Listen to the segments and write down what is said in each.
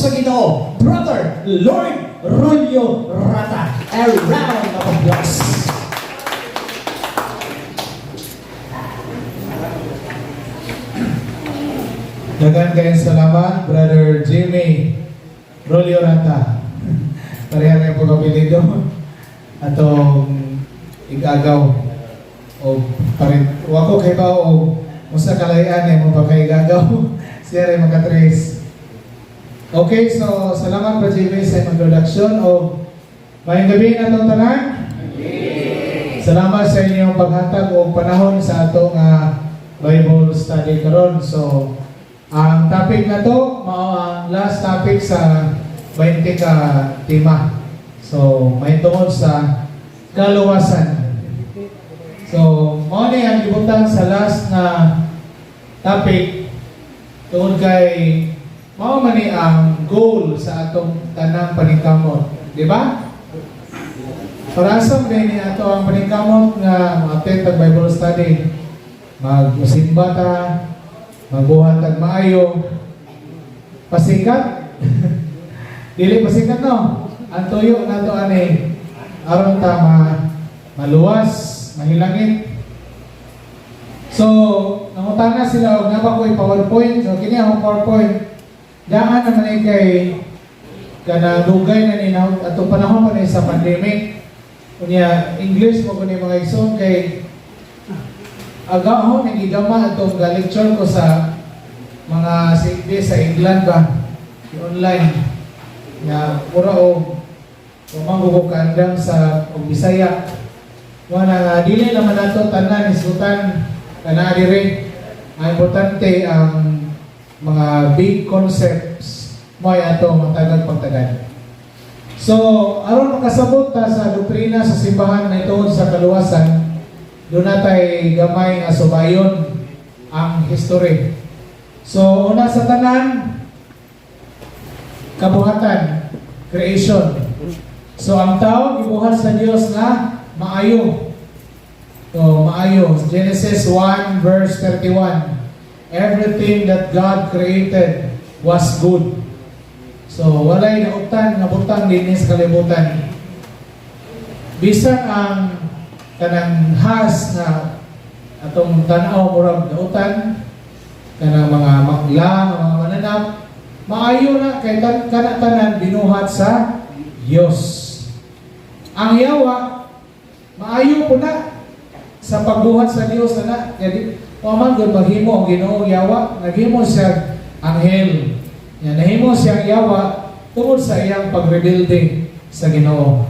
sa Ginoo, Brother Lord Rulio Rata. A round of applause. Daghan kayong salamat, Brother Jimmy Rolio Rata. Pareha kayo po kapilido. Atong igagaw o parin wako kay ba o usa kalayan eh mo pa kay igagaw siya ray makatrace. Okay, so salamat, Brother Jimmy, sa imong introduction o maayong gabi natong tanan. Salamat sa inyong paghatag og panahon sa atong Bible study karon. So, ang topic na to, mao ang last topic sa 20 ka tema. So, may tungod sa kaluwasan. So, mao ni ang gibutang sa last na topic tungod kay mao man ni ang goal sa atong tanang paningkamot, di ba? Para sa ni ato ang paningkamot nga ma-attend ang Bible study, magsimba ta, magbuhat tag maayo, pasikat. Dili pasikat, no? Ang tuyo nato ani aron ta maluwas, mahilangit. So, nangutana sila og naa ba ko'y PowerPoint. So, kini akong PowerPoint. Daan naman ni kay kana dugay na ni na atong panahon pa ni sa pandemic. Unya English mo kuno, mga igsoon, kay agahon ning gigama atong ga-lecture ko sa mga sigdi sa England ba online nga mura og pamanggo ko kaandam sa og Bisaya. Wala nga dili naman nato tanan isutan kana diri. Ang importante, ang mga big concepts mo ay ato matagag pagtagan. So, aron makasabot ta sa doktrina sa simbahan na ituod sa kaluwasan, duna tay gamay nga subayon ang history. So, una sa tanan, kabuhatan, creation. So, ang tao gibuhat sa Dios na maayo. So, maayo. Genesis 1 verse 31. Everything that God created was good. So, walay nautan nga butang dinhi sa kalibutan. Bisan ang kanang has na atong tan-aw murag dautan, kanang mga mangla, mga mananap, maayo na kay kana tanan binuhat sa Dios. Ang yawa maayo po na sa pagbuhat sa Dios na kay di wa man gud maghimo ang Ginoo yawa, naghimo siya anghel. Ya, nahimo siyang yawa tungod sa iyang pagrebelde sa Ginoo.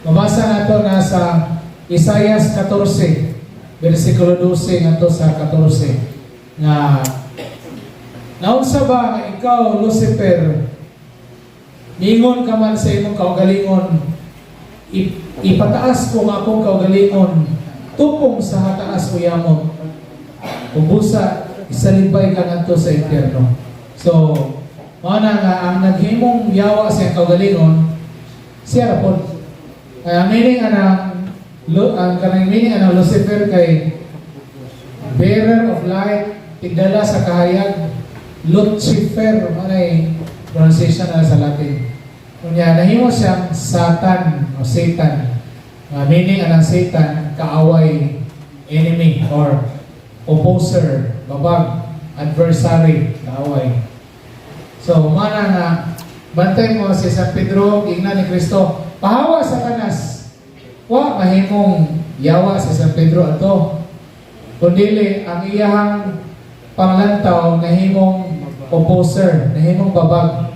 Mabasa nato na sa Isaias 14 versikulo 12 ngadto sa 14 nga naunsa ba nga ikaw, Lucifer, ningon ka man sa imong kaugalingon, "Ipataas ko ang akong kaugalingon tupong sa hataas o yamot," ug busa isalibay ka ngadto sa impyerno. So, mao na nga ang naghimong yawa sa iyang kaugalingon, siya ra pod. Kaya meaning anang ang kanang meaning anang Lucifer kay bearer of light, tigdala sa kahayag, Lucifer, mao na pronunciation na sa Latin. Unya nahimo siyang Satan o Satan. Meaning anang Satan, kaaway, enemy or opposer, babag, adversary, kaaway. So, mana nga bantay mo si San Pedro, ingnan ni Kristo, "Pahawa, Satanas." Wa mahimong yawa si San Pedro ato. Kundili ang iyahang panglantaw nahimong opposer, nahimong babag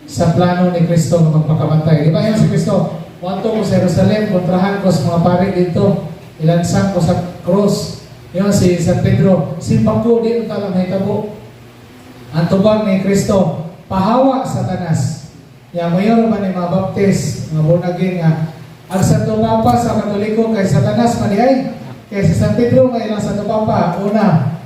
sa plano ni Kristo nga magpakamatay. Di ba yan si Kristo? "Muadto ko sa Jerusalem, kontrahan ko sa mga pari dito, ilansang ko sa cross." Yun si San Pedro, "Simbako, di unta lang mahitabo." Ang tubag ni Kristo, "Pahawa, Satanas." Ya, mayor man ni mga Baptist, mga born again nga ang Santo Papa sa Katoliko kay Satanas man diay. Kay si San Pedro may ilang Santo Papa. Una,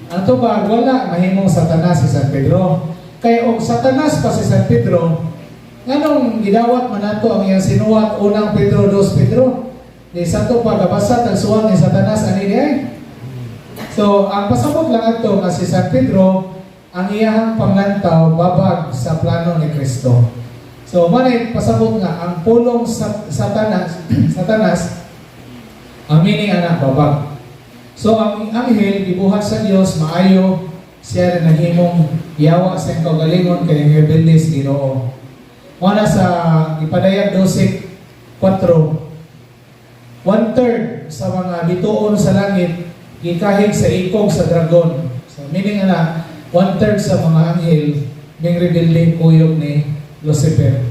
ang tubag, wala mahimong Satanas si San Pedro. Kay og Satanas pa si San Pedro, nganong gidawat man nato ang iyang sinuwat unang Pedro, 2 Pedro? Di Santo pa gabasa tag suwat ni Satanas ani diay. So, ang pasabot lang ato nga si San Pedro Ang iyahang panglantaw babag sa plano ni Kristo. So, manay pasabot nga ang pulong sa Satanas, Satanas ang meaning ana, babag. So ang anghel gibuhat sa Dios maayo, siya na nahimong yawa sa iyang kaugalingon kay rebelde sa Ginoo. Mao na sa gipadayag 12:4, one third sa mga bituon sa langit gikahig sa ikog sa dragon. So meaning ana, one third sa mga anghel ning rebelde kuyog ni Lucifer.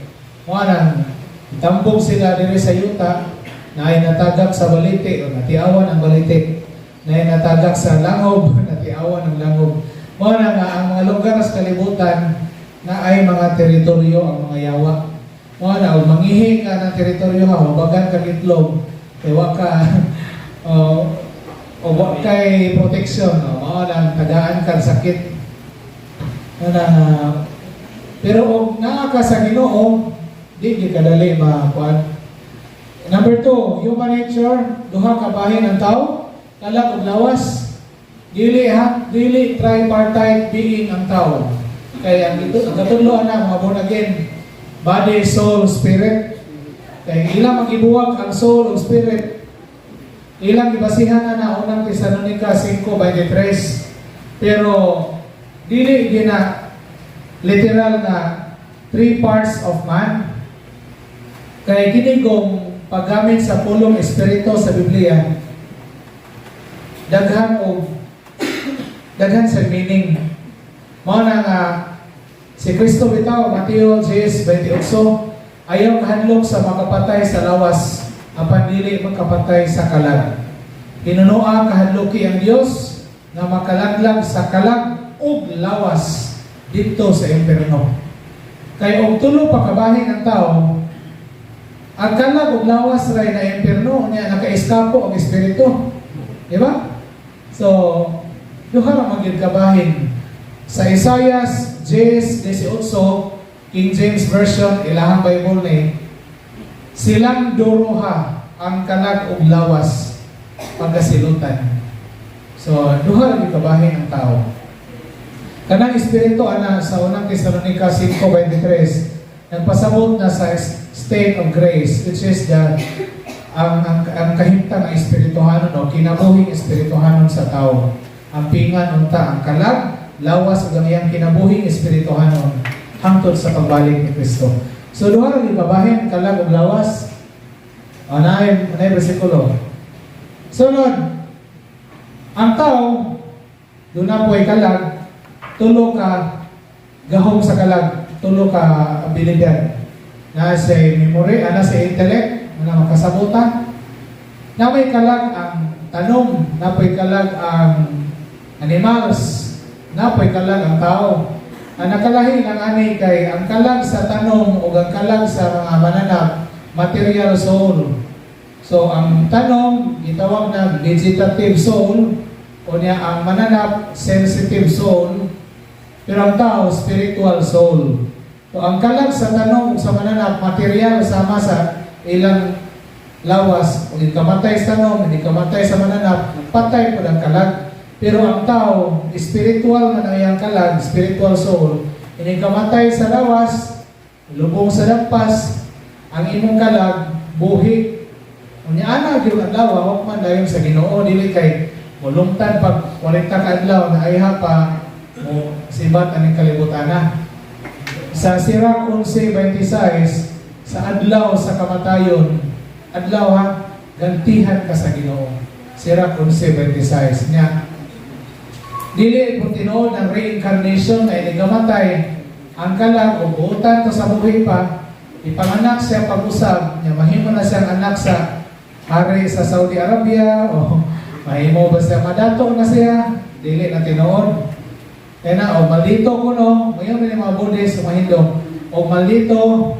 Mao nang itambog sila diri sa yuta na ay natagak sa baliti o natiawan ang baliti, na ay natagak sa langob, natiawan ang langob. Mao na nga ang mga lugar sa kalibutan na ay mga teritoryo ang mga yawa. Mao na og manghihi ka ng teritoryo ha, mabagan kag itlog kay wa ka o wa kay protection, no? Mao nang tagaan kag sakit. Mao na nga, pero og naa ka sa Ginoo, di gyud kadali makuan. Number two, human nature, duha ka bahin ang tao, kalag ug lawas. Dili ha, dili tripartite being ang tao. Kaya ang ito, ang katudloan na mga born again, body, soul, spirit. Kay ilang magibuwag ang soul ug spirit. Ilang gibasihan na na Unang Tesalonica 5:23. Pero dili gina literal na three parts of man. Kay kini kung paggamit sa pulong espiritu sa Biblia, daghan og daghan sa meaning. Mao na nga si Kristo bitaw, Mateo 10:28, "Ayaw kahadlok sa makapatay sa lawas apan dili makapatay sa kalag. Hinunoa kahadloki ang Dios nga makalaglag sa kalag ug lawas didto sa impierno." Kay og tulo pa kabahin ang tao, ang kalag ug lawas ray na impierno nya naka-eskapo ang espiritu. Di ba? So, duha ra man gyud kabahin. Sa Isaias 10:18, King James Version, ilahang Bible ni, silang duruha ang kalag ug lawas pagkasilutan. So, duha ra gyud kabahin ang tao. Kanang espiritu ana sa Unang Tesalonica 5:23, nagpasabot na sa state of grace, which is the ang kahimtang ng espirituhanon o kinabuhing espirituhanon sa tao. Ang pingan unta ang kalag, lawas ug ang iyang kinabuhing espirituhanon hangtod sa pagbalik ni Kristo. So duha ra gyud kabahin, kalag ug lawas. O naay bersikulo. Sunod, ang tao duna po'y kalag, tulo ka gahom sa kalag, tulo ka abilidad. Na sa memory, ana sa intellect, ana makasabutan. Na may kalag ang tanom, na po'y kalag ang animals, na po'y kalag ang tao. Ang nakalahi lang ani kay ang kalag sa tanom o ang kalag sa mga mananap, material soul. So ang tanom gitawag na vegetative soul, o niya ang mananap, sensitive soul, pero ang tao, spiritual soul. So ang kalag sa tanom ug sa mananap, material sama sa ilang lawas. Kung hindi kamatay sa tanom, hindi kamatay sa mananap, patay po ang kalag. Pero ang tao, spiritual man ang iyang kalag, spiritual soul, hindi kamatay sa lawas, lubong sa dampas, ang imong kalag, buhi. Unya ana gyud adlaw, wa man dayon sa Ginoo, dili kay mulungtad pag 40 ka adlaw na ayha pa mo sibat aning kalibutan na. Sa Sirach 11:26, sa adlaw sa kamatayon, adlaw ha, gantihan ka sa Ginoo. Sirach 11:26 nya. Dili po tinuod ng reincarnation na inigamatay ang kalag o buutan to sa buhi pa, ipanganak siya pag-usab, nya mahimo na siyang anak sa hari sa Saudi Arabia o mahimo ba siya madato na siya, dili na tinuod. Kaya na, o maldito kuno, ngayon rin yung mga Buddhist, mga Hindu, o maldito,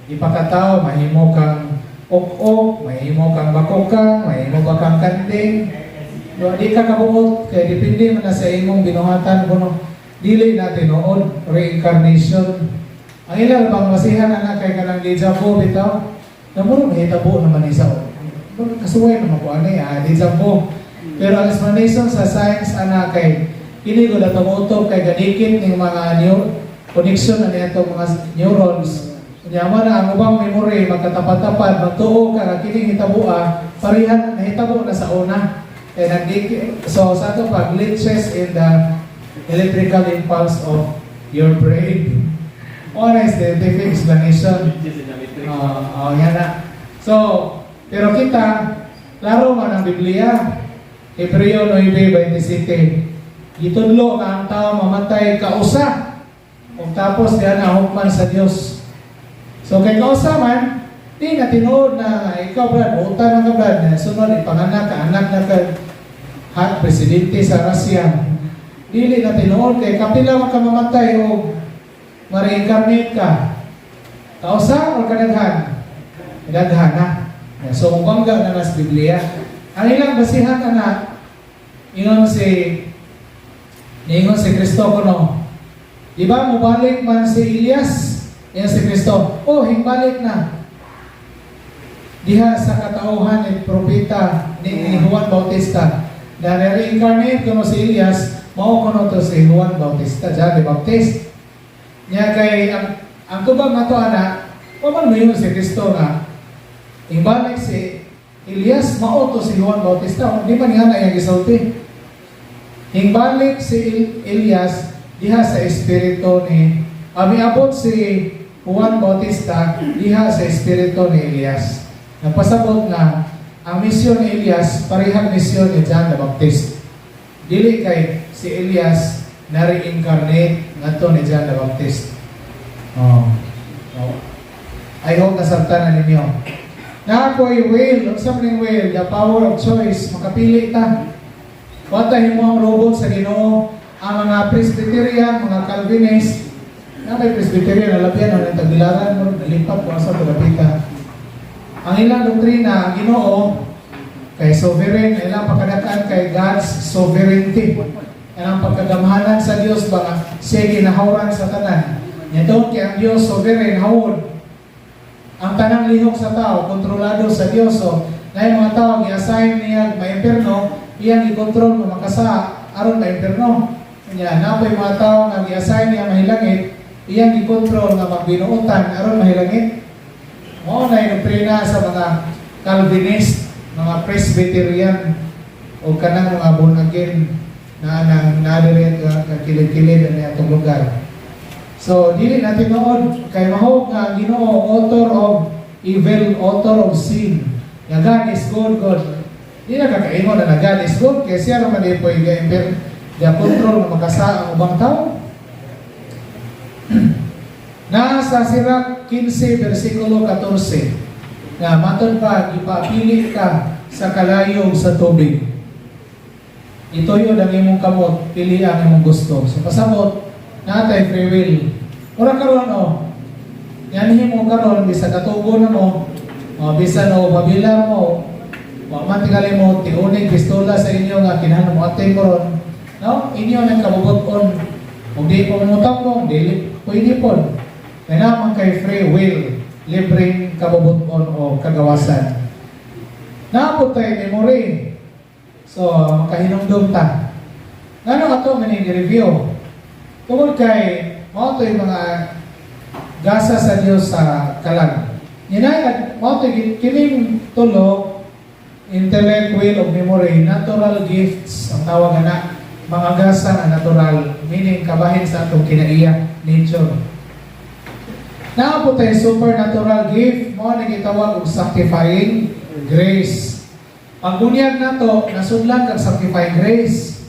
ipakatao, mahimo kang ok-ok, mahimo kang bakokang, mahimo ba kang kanding, no, di ka kabuot, kaya depende man na sa imong binuhatan kuno. Dili na tinuod, reincarnation. Ang ilang bang masihan na kay kanang deja vu bitaw, namuro mahitabo naman isa. Kasuway naman ko ani, ah, deja vu. Pero ang explanation sa science ana kay Kini ko atong utok kay gadikit ning mga new connection na niya itong mga neurons. Nya mo na ang ubang memory magkatapat-tapat, magtuo ka nga kining hitaboa parehan nahitabo na sa una. Kay nagdikit. So sa ato pa, glitches in the electrical impulse of your brain. One is the scientific explanation. Oh, yan na. So, pero kita, klaro man ang Biblia. Hebreo 9:27. Gitudlo nga ang tao mamatay kausa. Ug tapos diyan na hukman sa Dios. So kay kausa man, di na tinuod na nga ikaw, Brad, buutan man ka, Brad, na sunod ipanganak ka, anak na ka ha, presidente sa Russia. Dili na tinuod kay kapila man ka mamatay o ma-reincarnate ka. Kausa o kadaghan? Kadaghan na. So, mubangga na nas Biblia. Ang ilang basihan na, ingon si Kristo kuno. Di ba mubalik man si Elias? Ingon si Kristo, "Oh, hingbalik na." Diha sa katauhan ni propeta ni Juan Bautista na na-reincarnate kuno si Elias, mao kuno to si Juan Bautista, John the Baptist. Nya kay ang tubag nato ana, wa man moingon si Kristo nga ibalik si Elias, mao to si Juan Bautista, di man nga na iyang gisulti. Hingbalik si Elias diha sa espiritu ni miabot si Juan Bautista diha sa espiritu ni Elias. Nagpasabot nga ang misyon ni Elias parehang misyon ni John the Baptist. Dili kay si Elias na reincarnate ngadto ni John the Baptist. Oh. I hope nasabtan na ninyo. Naa poy will, unsa man ning will? The power of choice, makapili ta. Wa ta himo ang robot sa Ginoo. Ang mga Presbyterian, mga Calvinist, na may Presbyterian, nalabyan, na tagbilaran mo, nalipat ko asa tulapita. Ang ilang doktrina, ang Ginoo, kay sovereign, ilang pagkadakan kay God's sovereignty. Ang pagkagamhanan sa Dios ba nga siya kinahawran sa tanan. Nya doon kay ang Dios sovereign, hawod. Ang tanang lihok sa tao kontrolado sa Dios. So, na mga tao gi-assign niya maimpierno, iyang i-control nga makasa aron maimpierno. Nya napoy mga tao nga gi-assign niya mahilangit, iyang i-control nga magbinuotan aron mahilangit. Mao na yung doktrina sa mga Calvinist, mga Presbyterian o kanang mga born again na nang nadire nga kilid-kilid na atong lugar. So dili na tinuod kay mahog nga ang Ginoo author of evil, author of sin. Nga God is good, God. Di na kakaingon na God is good kay siya naman di po ga ga control nga makasa ang ubang tao. Nasa Sirach 15 versikulo 14 nga matod pa gipapili ka sa kalayog sa tubig. Ituyod ang imong kamot, pili ang imong gusto. So pasabot, natay free will. Ora karon, oh. Yanhi mo karon bisa katugo na mo, oh, bisan o pabilar mo, wa man tingali mo tiunig pistola sa inyo nga kinahanglan mo atay mo ron. No, inyo nang kabubut-on. Kung di po mo tambong, dili pwede po. Kaya naman kay free will, libreng kabubut-on o kagawasan. Naa pod tay memory. So, makahinumdum ta. Ngano ato maning review? Tungod kay mao to yung mga gasa sa Dios sa kalag. Ninay mao to kining tulo, intellect, will, ug memory, natural gifts ang tawag ana, mga gasa nga natural, meaning kabahin sa atong kinaiya, nature. Naa po tay supernatural gift, mao ni gitawag og sanctifying grace. Pag bunyag nato, nasudlan kag sanctifying grace.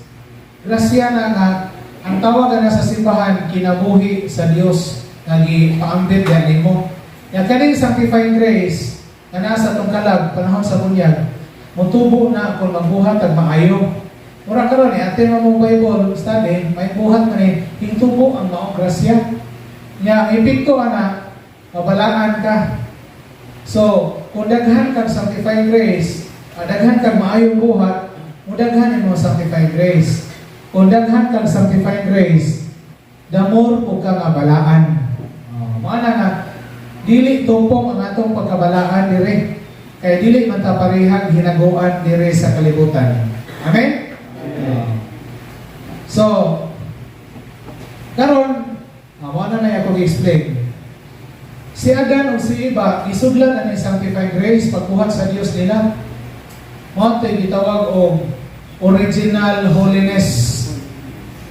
Grasya na nga ang tawag na sa simbahan, kinabuhi sa Dios nga gipaambit yan nimo. Ya kaning sanctifying grace nga nasa atong kalag panahon sa bunyag, motubo na kung magbuhat ag maayo. Mura karon ni ate mo mong Bible study, may buhat man ni hingtubo ang maong grasya. Nya ang epekto ana, mabalaan ka. So, kung daghan kag sanctifying grace, daghan kag maayong buhat, mudaghan imo sanctifying grace. Kung daghan kag sanctifying grace, the more po ka nga balaan. Oh, mao na nga dili tumpong ang atong pagkabalaan dire. Kay dili man ta parehag hinaguan dire sa kalibutan. Amen? Oh. So, karon, mao na na ako gi-explain. Si Adan ug si Eva, isudlan na ni sanctifying grace pagbuhat sa Dios nila. Mao to'y gitawag og original holiness.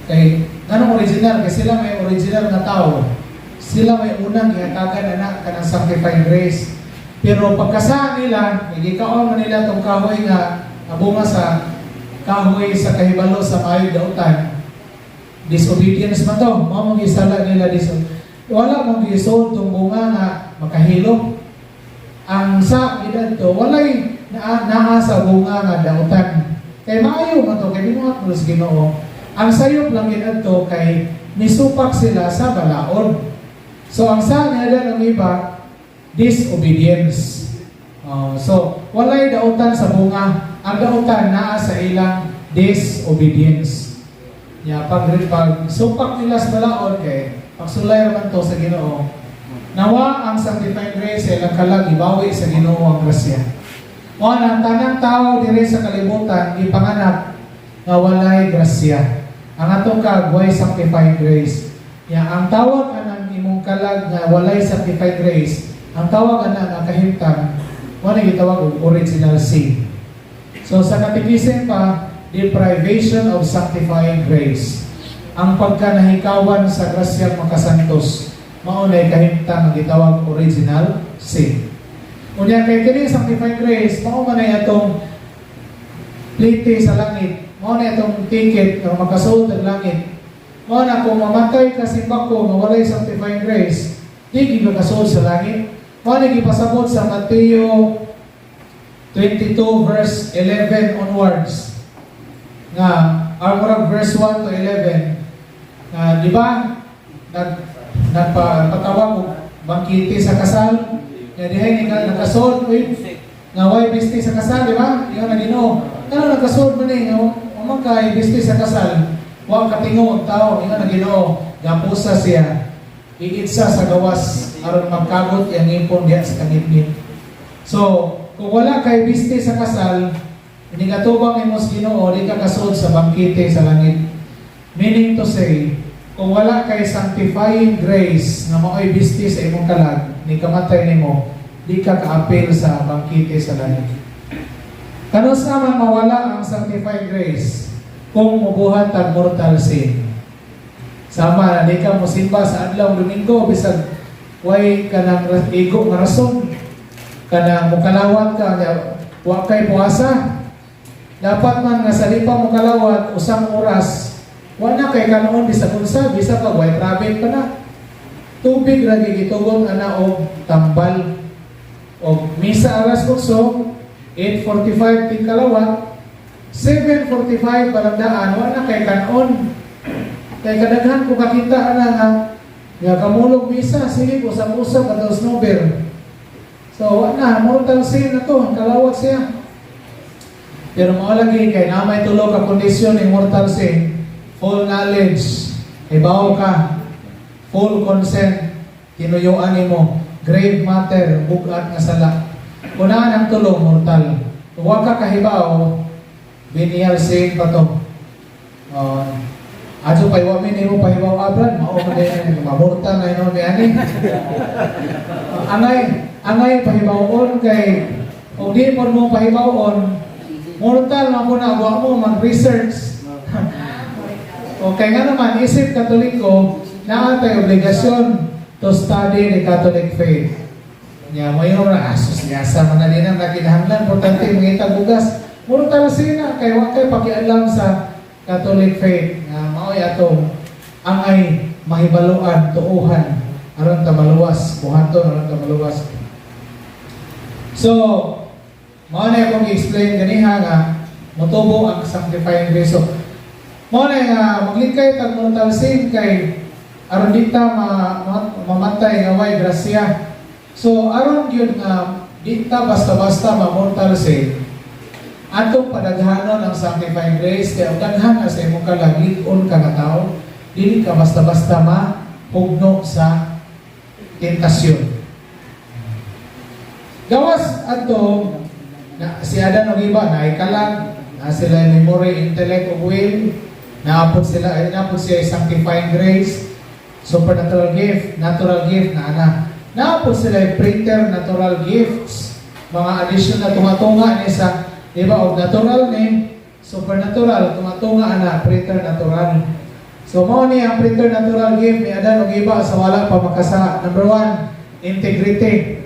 Kay nganong original? Kay sila may original nga tao. Sila may unang gihatagan ana kanang sanctifying grace. Pero pagkasala nila, gikaon man nila tong kahoy nga bunga sa kahoy sa kahibalo sa maayo dautan. Disobedience man to. Mao mong gisala nila. Wala mong gisod tong bunga nga makahilo. Ang sa to walay naa sa bunga nga dautan. Kay maayo man to, kay binuhat mo sa Ginoo. Ang sayop lang to kay nisupak sila sa balaod. So ang sa nila ng iba, disobedience. So walay dautan sa bunga. Ang dautan naa sa ilang disobedience. Ya, pag supak nila sa balaod, kay pagsulay man to sa Ginoo. Nawa ang sanctifying grace sa ilang kalag, ibawi sa Ginoo ang grasya. Mao ang tanang tao diri sa kalibutan gipanganak nga walay grasya. Ang atong kalag way sanctifying grace. Ya, ang tawag anang imong kalag nga walay sanctifying grace, ang tawag ana nga kahimtang, mao na gitawag og original sin. So sa catechism pa, deprivation of sanctifying grace. Ang pagkanahikawan sa grasyang makasantos, mao na kahimtang ang gitawag original sin. Unya kay kini sanctifying grace, mao man ay atong plite sa langit, mao na itong ticket nga makasuod ang langit. Mao na kung mamatay ka simbako nga walay sanctifying grace, di gid ka kasuod sa langit. Mao na gipasabot sa Mateo 22 verse 11 onwards nga ang murag verse 1 to 11 nga, di ba, nagpatawag og bangkete sa kasal nga dihay ni ka nakasuod, uy, nga way biste sa kasal, di ba? Ingon na Ginoo, "Ngano nakasuod man ni nga wa kay biste sa kasal? Wa katingo ang tao." Ingon na Ginoo, gapusa siya, iitsa sa gawas aron magkagot yang ngipon diha sa kangitngit. So kung wala kay biste sa kasal, hindi ka tubang nimo sa Ginoo, di ka kasuod sa bangkete sa langit. Meaning to say, kung wala kay sanctifying grace nga mao'y biste sa imong kalag, ni kamatay nimo, di ka kaapil sa bangkete sa langit. Kanus-a man mawala ang sanctifying grace? Kung mubuhat tag mortal sin. Sama na di ka mosimba sa adlaw Domingo bisag way kanang igo nga rason, kanang mukalawat ka nya wa kay puasa. Dapat man nga sa di pa mukalawat usang oras, wa na kay kanon bisag unsa, bisa pag white rabbit pa na, tubig ra gitugon ana og tambal og misa alas 8, 8:45 tingkalawat, 7:45 palang daan wa na kay kanon. Kay kadaghan ko kakita ana nga kamulog misa, sige, usap-usap atong snowbear. So wa na, mortal sin na to, kalawat siya. Pero mao lagi kay na may tulo ka kondisyon ng mortal sin: full knowledge, hibaw ka, full consent, tinuyuan nimo, grave matter, bugat nga sala. Unahan ang tulo, mortal. Kung wa ka kahibaw, venial sin pa to. Adyo pa iwa mi nimo pahibaw abran, mao man din mamortal na hinuon mi ani. Angay pahibawon kay kung di mo mo pahibawon, mortal na mo na, wa mo mag-research. Okay nga naman, isip Katoliko, naa tay obligasyon to study the Catholic faith. Nya mo yung asos niya sa mga dinang nakinahanglan, importante mangita bugas. Mortal sina kay wa kay pakialam sa Catholic faith nga mao'y atong angay mahibaluan, tuuhan aron ta maluwas, buhaton aron ta maluwas. So, mao na akong i-explain ganiha nga motubo ang sanctifying grace. So, mao na nga maglikay tag mortal sin kay aron di ta mamatay nga way grasya. So, aron gyud nga di ta basta-basta ma-mortal sin, atong padaghanon ang sanctifying grace kay ang daghan nga sa imong kalag, lig-on ka nga tao, dili ka basta-basta mahugno sa tentasyon. Gawas adto na si Adan og Eva na kalag na sila memory, intellect ug will. Naa pod sila, ay naa pod siya sanctifying grace, supernatural gift, natural gift na ana. Naa pod sila preternatural gifts, mga addition na tunga-tunga ni sa, di ba, og natural ni, supernatural, tunga-tunga ana, preternatural. So, mao ni ang preternatural gift ni Adan ug Eva sa wala pa makasala. Number one, integrity.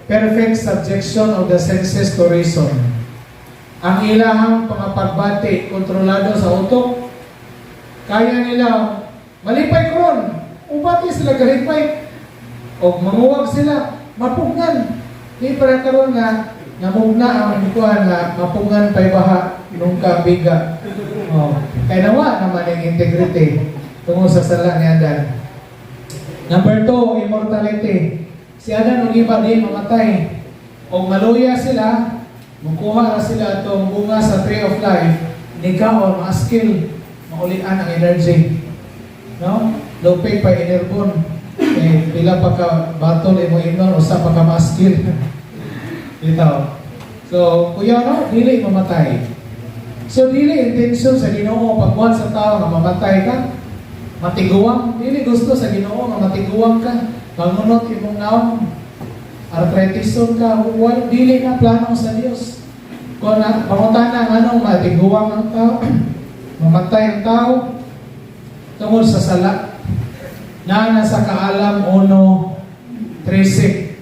Perfect subjection of the senses to reason. Ang ilahang mga pagbati, kontrolado sa utok. Kaya nila, malipay karon, ubati sila kalipay. O manguwag sila, mapugnan. Di para karon nga, namugna ang kuan nga, mapugnan pa'y baha nung kabiga. Oh, kay nawa naman ang integrity tungod sa sala ni Adan. Number two, immortality. Si Adan ug Eva di mamatay. O maluya sila, mukuha na sila atong bunga sa tree of life, nikaon, maaskil, maulian ang energy. No? Lupig pa enerbon. Eh, pila pa ka batol imo imnon, usa pa ka maaskil. Bitaw. So, kuya no, dili mamatay. So, dili intention sa Ginoo pagbuhat sa tao nga mamatay ka, matiguang, dili gusto sa Ginoo nga matiguang ka, mangunot imong naong, arthritison ka, why, dili na plano sa Dios. Kung na, pangutana nganong matiguang ang tao, mamatay ang tao, tungod sa sala. Na nasa Kaalam 1:13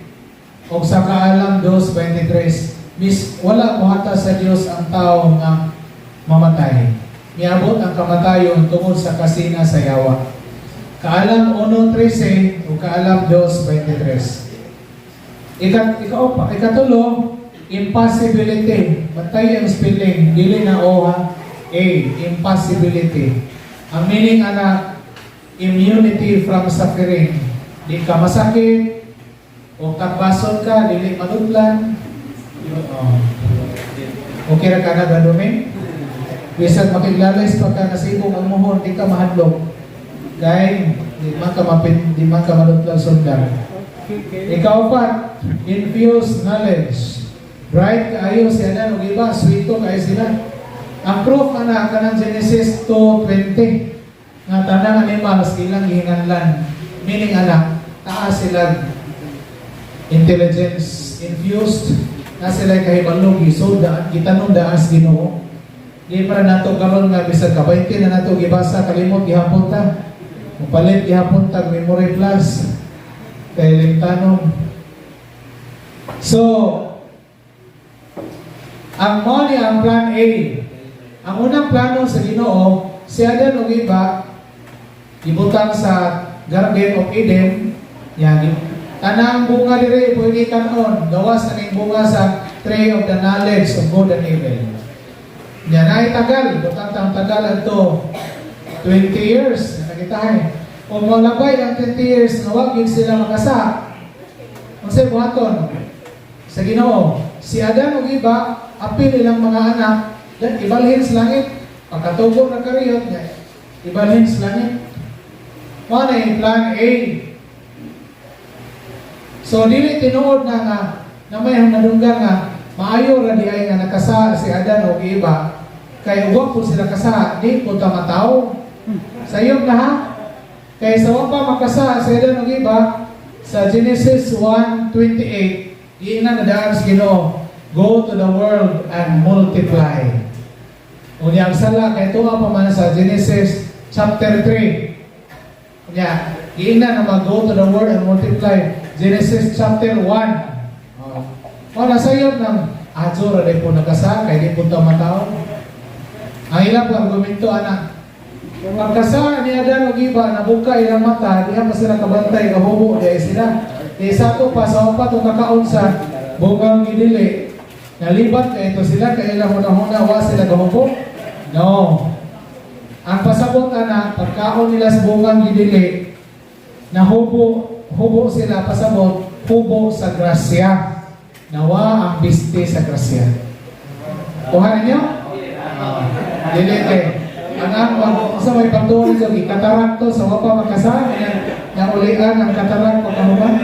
o sa Kaalam 2:23. Mis, wala muhata sa Dios ang tao nga mamatay. Miabot ang kamatayon tungod sa kasina sa yawa. Kaalam 1:13 o Kaalam 2:23. Ikatulo, impossibility. Bantay ang spelling, dili na O ha. A, impossibility. Ang meaning ana, immunity from suffering. Di ka masakit, o takbason ka, dili manudlan. Oh. Okay ra ka na ba, Doming? Bisan makiglalay pa ka nasibong ang muhon, di ka mahadlok. Kay, di man ka malutlan sundan. Ikaapat, infused knowledge. Bright kaayo si Adan ug Eva, sweeto kaayo sila. Ang proof ana kanang Genesis 2:20 nga tanang animals ilang gihinganlan. Meaning ana, taas sila intelligence infused na sila kahibalo gisod daan gitanom daan sa Ginoo. Di para nato karon nga bisag ka 20 na nato gibasa, kalimot gihapon ta. Mupalit gihapon ta memory plus kay limtanon. So, ang mao ni ang plan A. Ang unang plano sa Ginoo, si Adan ug Eva ibutang sa Garden of Eden, yan, tanang bunga diri pwede kanon, gawas na ning bunga sa tree of the knowledge of good and evil. Yan ay tagal, butang tang tagal adto 20 years, nakita eh. Kung malabay ang 20 years nga wag yun sila makasa, unsay buhaton sa Ginoo? Si Adan ug Eva apil ilang mga anak, then ibalhin sa langit. Pagkatubo na kariyot niya, ibalhin sa langit. Mao na yung plan A. So dili tinuod na nga na may nadunggan nga maayo ra di ay nga nakasa si Adan ug Eva kay ug wa po sila kasa, di po ta mataw. Sayop na ha. Kay sa wa pa makasa si Adan ug Eva, sa Genesis 1:28, giingnan na daan sa Ginoo, "Go to the world and multiply." Unya ang sala kay tuwa pa man sa Genesis chapter 3. Unya, giingnan na mag-go to the world and multiply. Genesis chapter 1. Oh. Wala sayop ng adyo ra po nagkasa kay di po ta mataw. Ang ilang po argumento ana, pagkasa ni Adan ug Eva, nabuka ilang mata, diha pa sila kabantay, kahubo di ay sila. Di sa ato pa sa pa to kakaon sa bungang gidili. Nalibat kay ito sila kay ilang hunahuna wa sila kahubo. No. Ang pasabot ana, pagkaon nila sa bungang gidili, nahubo hubo sila, pasabot hubo sa grasya. Nawa ang biste sa grasya. Kuha ninyo? Ah, dili kay ang pag sa may pagtuon nito katarak to sa wa pa makasa nga naulian ang katarak pagkahuman.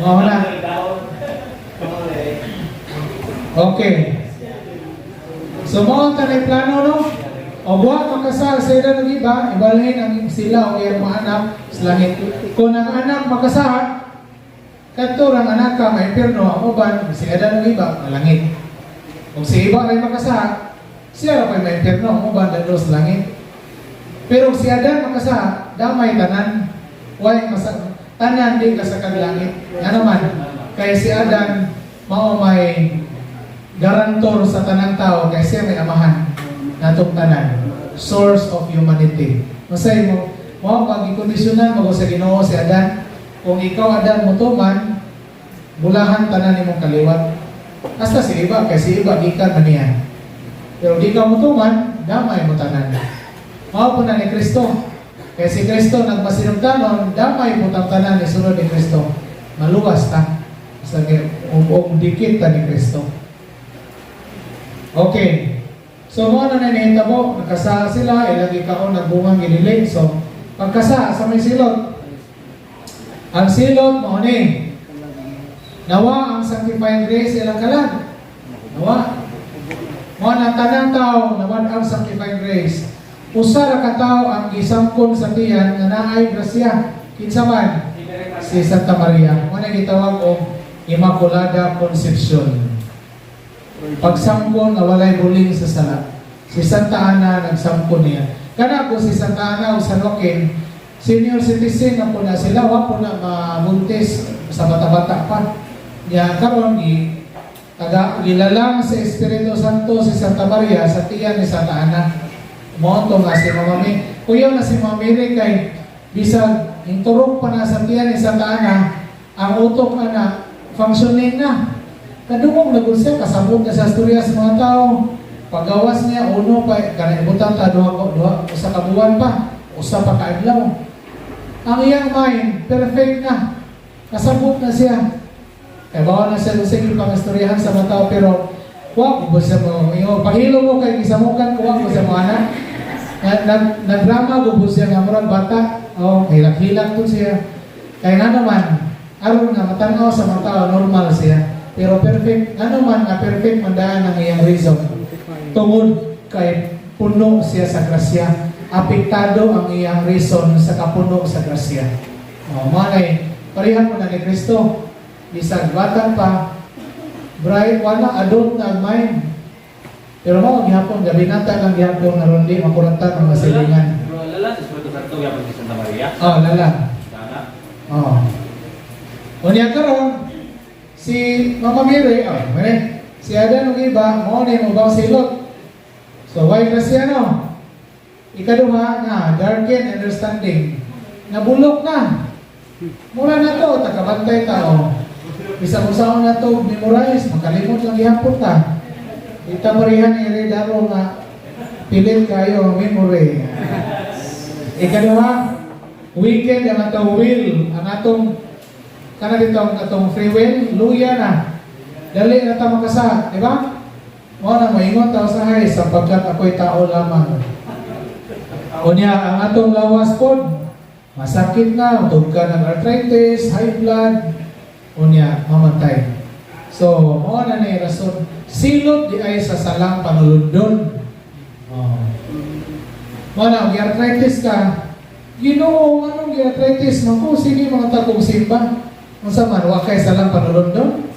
Mao na. Okay. So mao ang tanay plano, no? O wa makasala sila ng iba, ibalhin ang sila o iyang mga anak sa langit. Kung ang anak makasala, kadto rang anak ka maimpyerno, ang uban, si Adan ng iba, malangit. Kung si iba ray makasala, siya ra pa'y maimpyerno, ang uban dadto sa langit. Pero kung si Adan makasala, damay tanan, way masa, tanan di ka sa kaglangit. Nga naman, kay si Adan, mao may garantor sa tanang tao, kay siya may amahan natong tanan, source of humanity. Masay mo mo pag ikondisyonan mo sa Ginoo si Adan, kung ikaw, Adan, motuman, bulahan tanan nimong kaliwat hasta si iba, kay si iba gikan man niya. Pero di ka motuman, damay mo tanan. Mao po na ni Kristo, kay si Kristo nagmasinugdanon, damay po tang tanan ni sunod ni Kristo, maluwas ta sa um dikit ta ni Kristo. Okay. So mo na nahitabo, nakasala sila, ilang ikaon nagbungang gidili. So pagkasa sa may silot. Ang silot mao ni. Nawa ang sanctifying grace ilang kalag. Nawa. Mao na tanang tao nawa ang sanctifying grace. Usa ra ka tawo ang gisangkon sa tiyan nga naay grasya. Kinsa man? Si Santa Maria. Mao na gitawag og Immaculada Concepcion. Pagsangkon nga walay buling sa sala. Si Santa Ana nagsamkon niya. Kana ko si Santa Ana o San Joaquin, senior citizen na po na sila, wa po na mabuntis sa bata-bata pa. Niya karon gi taga gilalang sa Espiritu Santo si Santa Maria sa tiyan ni Santa Ana. Mao to nga si Mama Mary. Kuyaw na si Mama Mary kay bisag inturok pa na sa tiyan ni Santa Ana, ang utok ana functioning na. Kadungog na gud siya, kasabot na sa istorya sa mga tao. Pagawas niya, uno pa, kanang ibutang ta, duha, duha, usa ka buwan pa, usa pa ka adlaw. Ang iyang mind, perfect na. Kasabot na siya. Kaya bawa na siya sige pang istoryahan sa mga tao, pero wa ko siya mo, ingon, pahilo mo kay gisamukan ko, wa ko siya mo anak. Na, nag, nagdrama ko po siya nga murag bata, oh, hilak-hilak po siya. Kaya nga naman, aron nga matanaw sa mga tao, normal siya. Pero perfect, ano man nga perfect man daan ang iyang reason. Tungod kay puno siya sa grasya, apektado ang iyang reason sa kapuno sa grasya. Oh, manay, parehan mo na ni Kristo. Bisag bata pa, bright, wala, adult na ang mind. Pero mo, gihapon, gabi nata lang gihapon, aron di makuranta mga silingan. Pero lala sa Espiritu Santo gyapon si Santa Maria. Oh, lala. Sana. Oh. Unya karon si Mama Mary, oh, mare, si Adan ug iba, mao ni mo bang silot. So, why kasi ano? Ikaduha nga, darken understanding. Nabulok na. Mura na to, takabantay ta, oh. Bisan usaon na to, memorize, makalimot lang gihapon ta. Ita parehan ni Redaro nga pilit kayo ang memory. Ikaduha, weaken ang atong will, ang atong kana dito ang atong free will, luya na. Dali na ta makasala, di ba? Mao na moingon ta usahay sapagkat ako'y tao lamang. Unya ang atong lawas pod masakit na, tugka ng arthritis, high blood, unya mamatay. So, mao na ni rason. Silot di ay sa salang panulundon. Oh. Mao na, og arthritis ka, Ginoo, anong arthritis man ko? Sige mga takong simba. Unsa man, wa kay salang panulundon?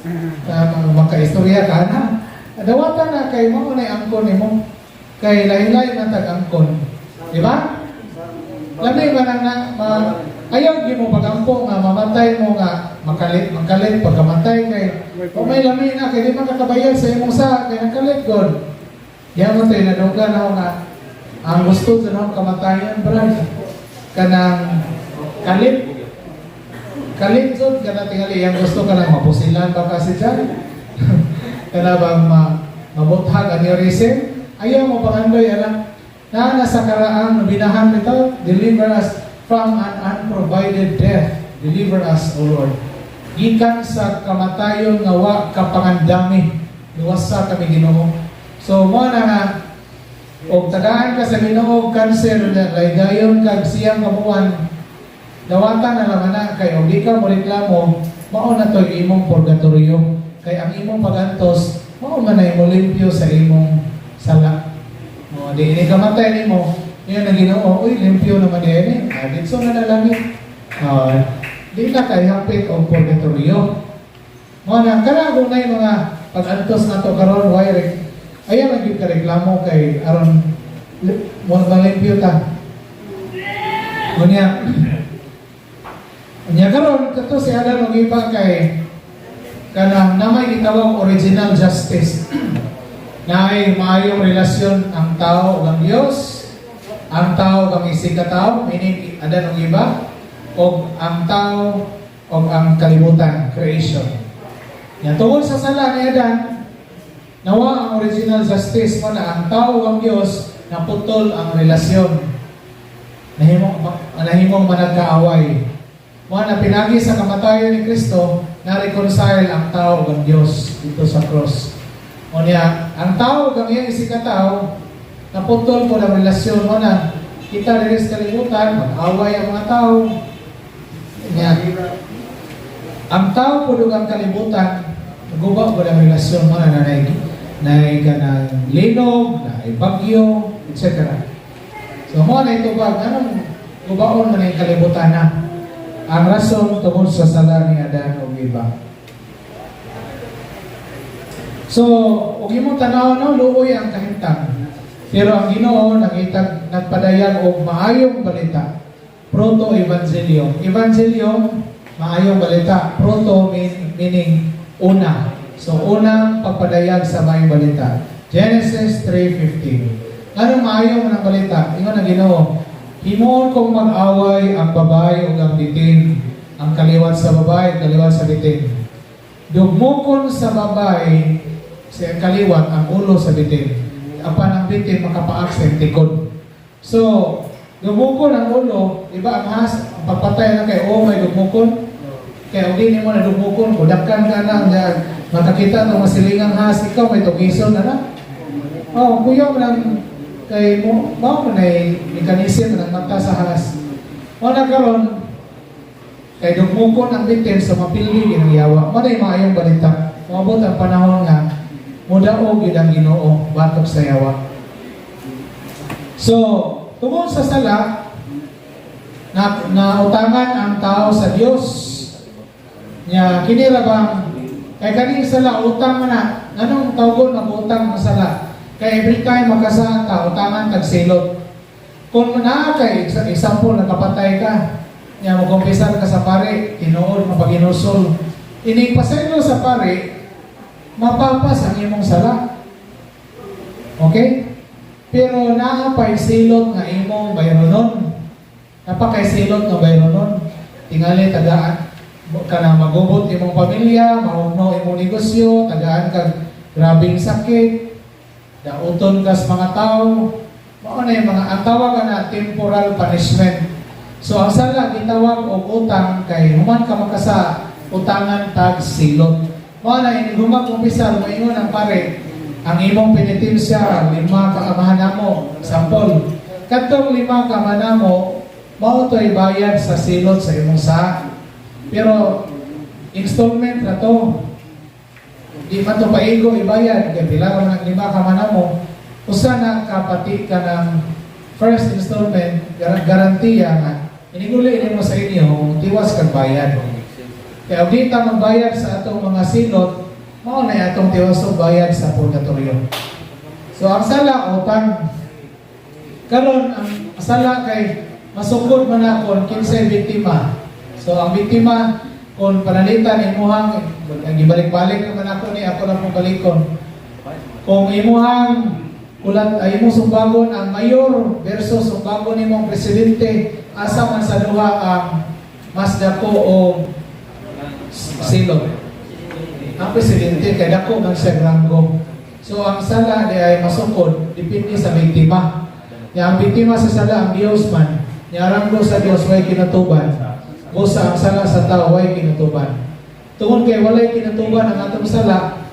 Mga makaistorya ka na. Dawatan na kay mao na angkon nimo. Kay lahi-lahi man tag angkon. Di ba? Lami man ang na, ma, ayaw gyud mo pagampo nga mamatay mo nga makalit makalit pagkamatay kay o may lami na kay di man kakabayad sa imong sa kay nakalit god. Yan mo tayo nadunggan ako nga ang gusto sa akong kamatayan, brad, kanang kalit kalit jud kana tingali yang gusto kanang mapusilan ba kasi dyan kana bang mabuthag aneurysm, ayaw mo pangandoy alam na nasa karaang binahan nito, deliver us from an unprovided death, deliver us, O Lord, gikan sa kamatayon nga wa kapangandami, luwasa kami, Ginoo. So mo na nga og tagaan ka sa Ginoo og cancer na laydayon kag siyang kamuan, dawatan na lang ana kay og di ka mo reklamo, mao na to imong purgatorio, kay ang imong pagantos mao man ay molimpyo sa imong sala. O, di ini kamatay nimo, yun ang Ginoo, "Uy, limpyo naman din eh. Ah, dito na na langit." Ah, di na kay hapit og purgatorio. Mo na kana kung na mga pag-antos nato karon, why ayaw lang gyud ka reklamo kay aron mo malimpyo ta. Unya, unya karon kato si Adan ug Eva kay kanang namay gitawag original justice. Naay maayong relasyon ang tao ug ang Dios, ang tao ug ang isig ka tao, meaning Adan ug Eva, ug ang tao ug ang kalibutan, creation. Yan, tungod sa sala ni Adan, nawa ang original justice mo na ang tao ug ang Dios, naputol ang relasyon. Nahimong managkaaway. Mo na pinagi sa kamatayon ni Kristo, na-reconcile ang tao ug ang Dios dito sa cross. O niya, ang tao ug ang iyang isig ka tao, naputol po ang relasyon. Mo na kita diri sa kalibutan, mag-away ang mga tao. Niya, ang tao po ug ang kalibutan, naguba po ang relasyon. Mo na nanay nay kanang linog, naay bagyo, etc. So mo na ito ba, anong gubaon man ang kalibutan na? Ang rason, tungod sa sala ni Adan ug Eva. So, ug imong tanaw no, luoy ang kahimtang. Pero ang Ginoo nangitag, nagpadayag og maayong balita. Proto Evangelium. Evangelium, maayong balita. Proto meaning una. So, unang pagpadayag sa maayong balita. Genesis 3:15. Anong maayong ng balita? Ingon ang Ginoo, "Himuon kong mag-away ang babae ug ang bitin, ang kaliwat sa babae, kaliwat sa bitin. Dugmokon sa babae sa kaliwat ang ulo sa bitin. Apan ang bitin makapaak sa tikod." So, dugmokon ang ulo, di ba ang has, ang pagpatay na kay oh may dugmokon. Kaya kung di mo na dugmokon, kudakan ka na, nga makakita ng masilingang has, ikaw may tugison na na. Oh, kuya mo lang kay mo, mao mo na mekanism ng mata sa has. Mo na karon kay dugmokon ang bitin sa mapildi ang yawa. Mo na yung maayong balita. Moabot ang panahon nga mudaog gyud ang Ginoo batok sa yawa. So, tungod sa sala, na nautangan ang tao sa Dios. Nya kini ra bang kay kaning sala utang man na? Nganong tawgon mag-utang ang sala? Kay every time makasala ka, utangan kag silot. Kung naa kay example, nakapatay ka, nya mo kumpisar ka sa pare, tinuod mapaginusol. Ining pasaylo sa pare, mapapas ang imong sala. Okay? Pero naa pa'y silot nga imong bayronon. Napakay silot nga bayronon. Tingali tagaan ka na, magubot imong pamilya, mahugno imong negosyo, tagaan kag grabing sakit, dauton ka sa mga tao. Mao na yung mga ang tawag na temporal punishment. So ang sala gitawag og utang kay human ka makasa, utangan tag silot. Mao na inig human kumpisar, moingon ang pare, ang imong penitensya, lima ka amahan namo, sample. Kadtong lima ka amahan namo, mao to'y bayad sa silot sa imong sa. Pero installment na to. Di man to paigo ibayad kay pila ra man ang lima ka amahan namo. Usa na kapati ka ng first installment, garantiya nga iniguli nimo sa inyo, tiwas kag bayad. Kaya og di ta magbayad sa atong mga silot, mao na atong tiwas og bayad sa purgatorio. So ang sala utang. Karon ang sala kay masukod man na kon kinsay biktima. So ang biktima, kung panalitan imuhang ang gibalik-balik naman ako ni ako lang pong balikon. Kung imuhang kulat ay imong sumbagon ang mayor versus sumbagon nimong presidente, asa man sa duha ang mas dako o silot? Ang presidente kay dako man siya ranggo. So ang sala di ay masukod depende sa biktima. Ya ang biktima sa sala ang Dios man. Nya ranggo sa Dios way kinatuban. Busa ang sala sa tao way kinatuban. Tungod kay walay kinatuban ang atong sala,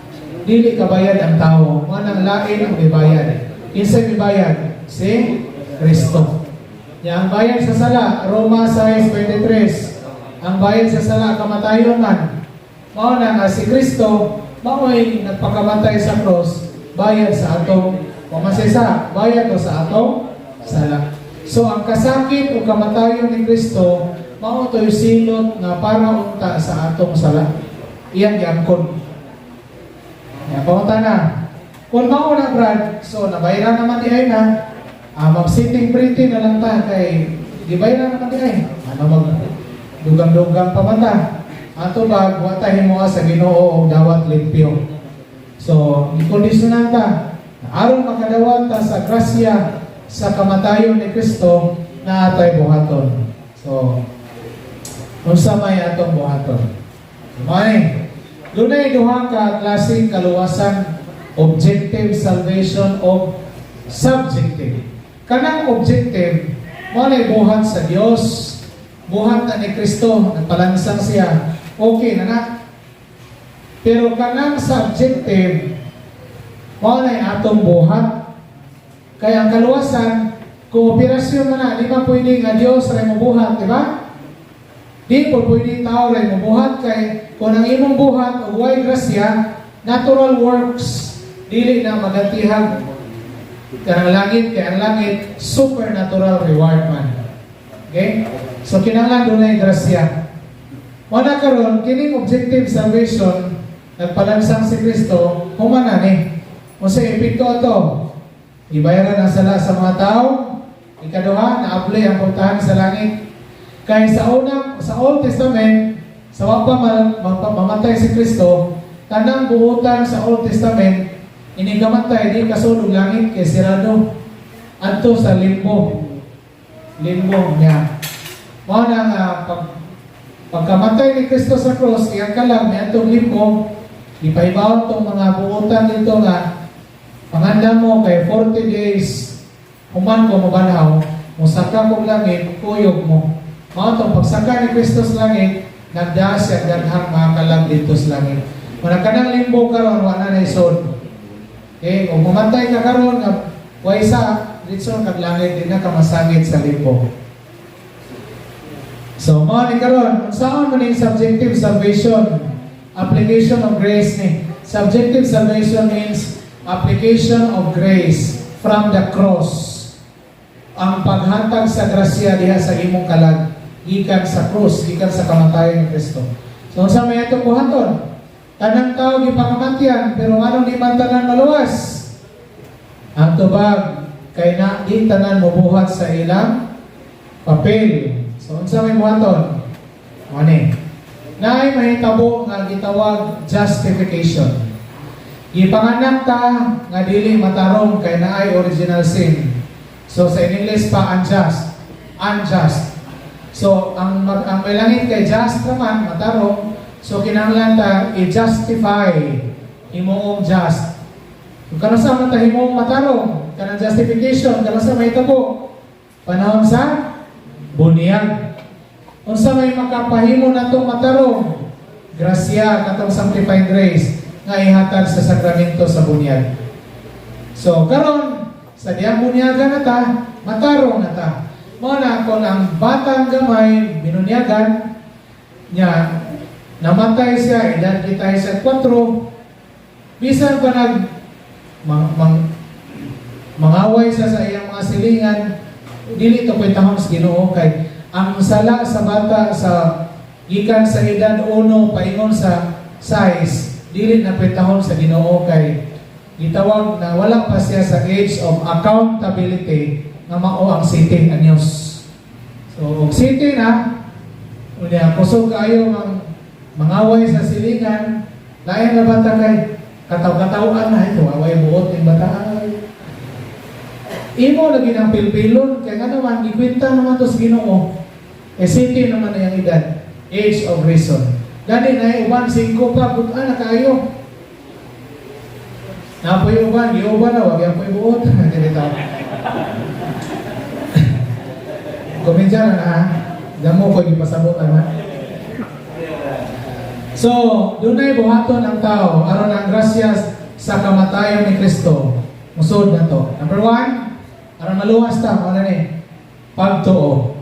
dili kabayad ang tao. Mao nang lain ang mibayad. Kinsay mibayad? Si Kristo. Nya ang bayad sa sala, Roma 6:23. Ang bayad sa sala kamatayon man. Mao na nga si Kristo mao'y nagpakamatay sa cross, bayad sa atong Kung masisa, bayad to sa atong sala. So ang kasakit o kamatayon ni Kristo, mao to'y silot nga para unta sa atong sala. Iyang giangkon. Ya, pamunta na. Kung mao na, Brad, so nabayaran naman di ay na, mag sitting pretty na lang ta kay gibayaran naman di ay. Ano mag dugang-dugang pa man ta. Ato ba, wa ta himuha sa Ginoo og dawat limpyo. So, ikondisyonan ta. Aron makadawat ta sa grasya sa kamatayon ni Kristo na atay buhaton. So, unsa may atong buhaton? Mao, dunay duha ka klaseng kaluwasan, objective salvation o subjective. Kanang objective, mao nay buhat sa Dios, buhat na ni Kristo, nagpalansang siya. Okay na na. Pero kanang subjective, mao nay atong buhat. Kaya ang kaluwasan, kooperasyon man na, di ba pwede nga Dios ray mobuhat, di ba? Di po pwede tao ray mobuhat kay kung ang imong buhat og way grasya, natural works, dili na magantihag kanang langit, kay ang langit supernatural reward man. Okay? So kinahanglan dunay grasya. Wala karon kining objective salvation, nagpalansang si Kristo, human na ni. Unsa epekto ato? Ibayaran ang sala sa mga tao. Ikaduha, naabli ang puntahan sa langit. Kay sa unang sa Old Testament, sa wa pa mamatay si Kristo, tanang buutan sa Old Testament, inikamatay di kasulod langit kay sirado adto sa limbo. Limbo niya. Mao na nga pagkamatay ni Kristo sa cross, iyang kalag niadtong limbo, ipahibaon tong mga buutan dito nga panganda mo kay 40 days human ko mabanhaw, musaka kog langit, kuyog mo. Mao tong pagsaka ni Kristo sa langit, nagdaa siya daghang mga kalag dito sa langit. Wala kanang limbo karon, wala na isod. Okay, kung mamatay ka karon nga way sa litson kag langit, di na ka masangit sa limbo. So, mao ni karon, unsaon man ning subjective salvation? Application of grace ni. Subjective salvation means application of grace from the cross. Ang paghatag sa grasya diha sa imong kalag gikan sa krus, gikan sa kamatayon ni Kristo. So unsa may atong buhaton? Tanang tao gipakamatyan, pero nganong di man tanan maluwas? Ang tubag kay na di tanan mobuhat sa ilang papel. So unsa may buhaton? Mao ni. Naay mahitabo nga gitawag justification. Gipanganak ta nga dili matarong kay naay original sin. So sa English pa, unjust. Unjust. So ang may langit kay just naman, matarong. So kinahanglan ta i-justify, himuong just. Kung kanus-a man ta himuong matarong, kanang justification, kanus-a mahitabo? Panahon sa bunyag. Unsa may makapahimo natong matarong? Grasya, katong sanctifying grace nga ihatag sa sakramento sa bunyag. So karon sa diyang bunyagan na ta, matarong na ta. Mao na kung ang batang gamay binunyagan niya, namatay siya, edad kita sa 4, bisan pa nag mang, mang, mangaway siya sa iyang mga silingan, dili to kwentahon sa Ginoo kay ang sala sa bata sa gikan sa edad 1 paingon sa 6, dili na kwentahon sa Ginoo kay gitawag na wala pa siya sa age of accountability nga mao ang 7 anyos. So, og 7 na, unya kusog kaayo mang mangaway sa silingan, lain na bata kay kataw-katawan na ito, away buot ning bata. Ay. Imo lagi ng pilpilon, kay nga naman, gikwenta naman to sa Ginoo. Eh, 7 naman na yung edad, age of reason. Gani na uban, 5 pa, buta na kaayo. Napoy uban, giuban na, wag yan po'y buot. Dili tao. Komedya na na ha. Damo ko gipasabot ha. So, dunay buhaton ang tao aron ang grasya sa kamatayon ni Kristo. Musod na to. Number 1, aron maluwas ta, mao na ni pagtuo.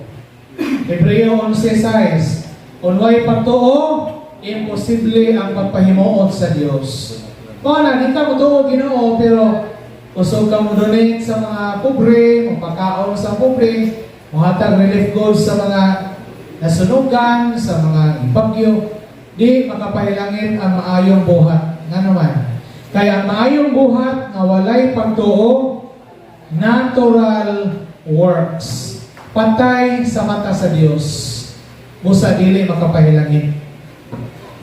Hebreo 11:6. Kung way pagtuo, imposible ang pagpahimuot sa Dios. Mao na, di ka motuo Ginoo, pero Kusog ka mo donate sa mga pobre, mapakaon sa pobre, mohatag relief goods sa mga nasunugan, sa mga bagyo, di makapahilangit ang maayong buhat. Nga naman, kaya ang maayong buhat nga walay pagtuo, natural works. Patay sa mata sa Dios. Busa dili makapahilangit.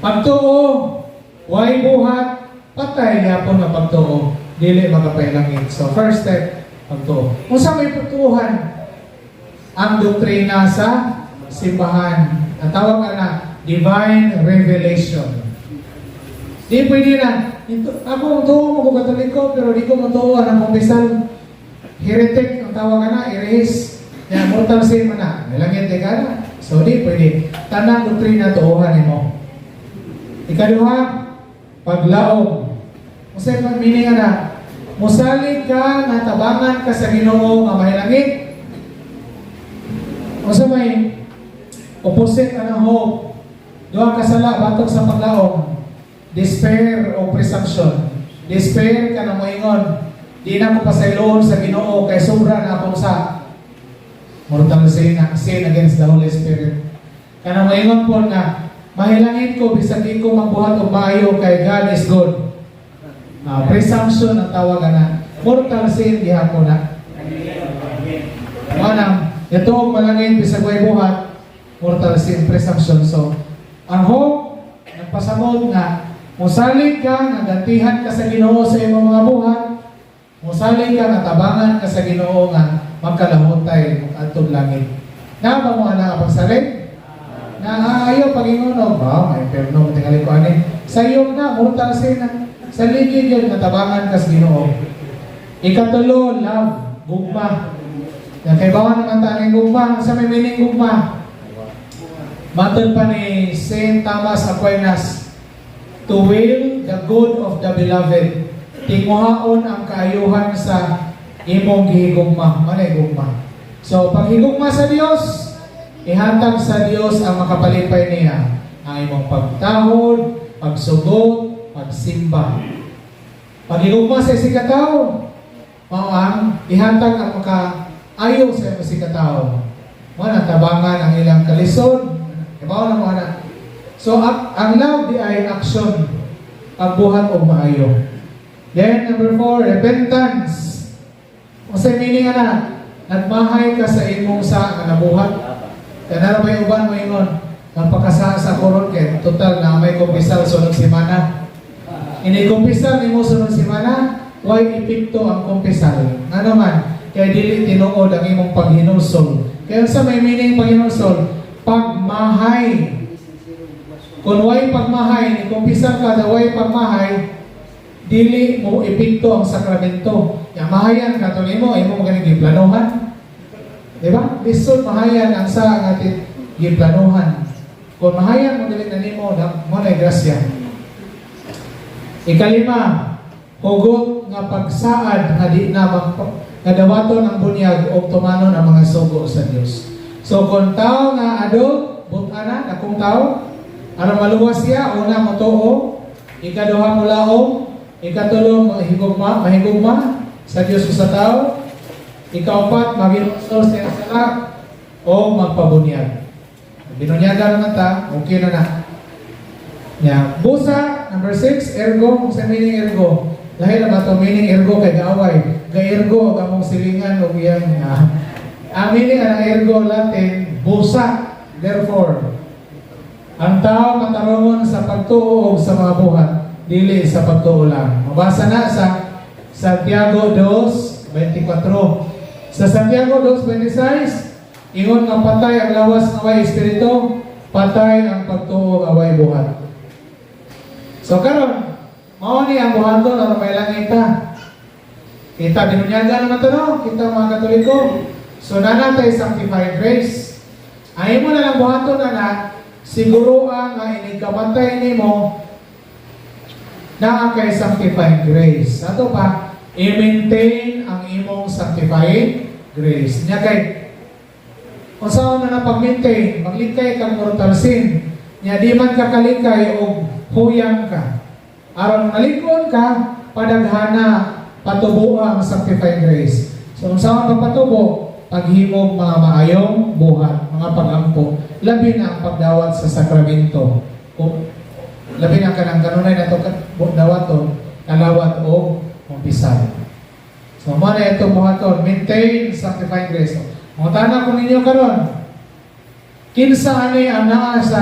Pagtuo, way buhat, patay gyapon nga pagtuo, dili makapahilangit. So first step, pagtuo. Unsa may pagtuohan? Ang doktrina sa simbahan. Ang tawag na divine revelation. Di pwede na. Ito, ako ang tuo mo ko Katoliko, pero di ko matuo ang kumpisal. Heretic ang tawag na, erase. Ya, mortal sin man na. Malangit di ka na. So di pwede. Tanang doktrina tuohan nimo. Ikaduha, paglaom. Unsay pag meaning ana? Musalig ka nga tabangan ka sa Ginoo nga mahilangit. Unsa may opposite anang hope? Duha ka sala batok sa paglaom. Despair o presumption. Despair ka na moingon, "Di na ko pasayloon sa Ginoo kay sobra na akong sa mortal sin, sin against the Holy Spirit." Kana moingon po nga, "Mahilangit ko bisag di ko magbuhat og maayo kay God is good." Presumption ang tawag ana. Mortal sin gihapon na. Mao nang ito malangit bisag way buhat, mortal sin, presumption. So, ang hope nagpasamod nga mosalig ka nga gantihan ka sa Ginoo sa imong mga buhat, mosalig ka nga tabangan ka sa Ginoo nga magkalahutay adtong langit. Na ba mo ana nga pagsalig? Na ayaw pagingon og ba may perno mo tingali ko ani. Sayop na, mortal sin na. Saligi gyud nga tabangan ka sa Ginoo. Ikatulo, love, gugma. Yan, kay bawa naman ta ang gugma, sa may meaning gugma? Matod pa ni Saint Thomas Aquinas, to will the good of the beloved. Tinguhaon ang kaayuhan sa imong gihigugma. Manay gugma. So, pag higugma sa Dios, ihatag sa Dios ang makapalipay niya. Ang imong pagtahod, pagsugot, pagsimba. Pag higugma sa isigkatawo, mao ang ihatag ang makaayo sa imong isigkatawo. Mao na tabangan ang ilang kalisod. Ibaw na mo ana. So ang love di ay action, pagbuhat og maayo. Then number 4, repentance. Unsay meaning ana? Nagmahay ka sa imong sa nga nabuhat. Kanara ba yung uban mo ingon? Napakasa sa koron kay total na may kumpisal sunod semana. Ini kumpisal nimo sunod semana, way epekto ang kumpisal. Ngano man, kay dili tinuod ang imong paghinulsol. Kaya sa may meaning paghinulsol? Pagmahay. Kung way pagmahay, ni kumpisal ka na way pagmahay, dili mo epekto ang sakramento. Ya mahayan ka to nimo, imo mo ganing giplanuhan. Di ba? Lisod mahayan ang sa nga ating giplanuhan. Kung mahayan mo dili na nimo, na mo na grasya. Ikalima, hugot nga pagsaad nga di na nga dawaton ang bunyag o tumanon ang mga sugo sa Dios. So kung tao nga adult, but-ana, dakong tao, aron maluwas siya, una motuo, ikaduha molaom, ikatulo mahigugma, mahigugma sa Dios o sa tao, ikaupat maghinulsol sa iyang sala o magpabunyag. Binunyagan naman ta, okay na na. Ya, busa, number 6, ergo, sa meaning ergo? Lahi na ba ito meaning ergo kay gaaway? Ga-ergo og among silingan og iyang ang meaning ang ergo Latin, busa, therefore. Ang tao matarongon sa pagtuo o sa mga buhat, dili sa pagtuo lang. Mabasa na sa Santiago 2:24. Sa Santiago 2:26, ingon nga patay ang lawas nga way espiritu, patay ang pagtuo nga way buhat. So karon, mao ni ang buhaton aron may langit ta. Kita binunyagan naman to, no? Kita mga Katoliko. So naa na tay sanctifying grace. Ay mo na lang buhaton na na siguro ang nga inig kamatay nimo naa kay sanctifying grace. Ato pa, i-maintain ang imong sanctifying grace. Nya kay kung saan na pag-maintain, maglikay kang mortal sin. Nya di man ka kalikay og huyang ka. Aron nalikon ka, padaghana, Patubo ang sanctifying grace. So, unsa ang pagpatubo? Paghimog mga maayong buhat, mga pagampo. Labi na ang pagdawat sa sakramento. Kung labi na kanang kanunay nato dawaton, kalawat o kumpisal. So, mao na itong buhaton, maintain sanctifying grace. So, mangutana ko ninyo karon, kinsa ani ang naa sa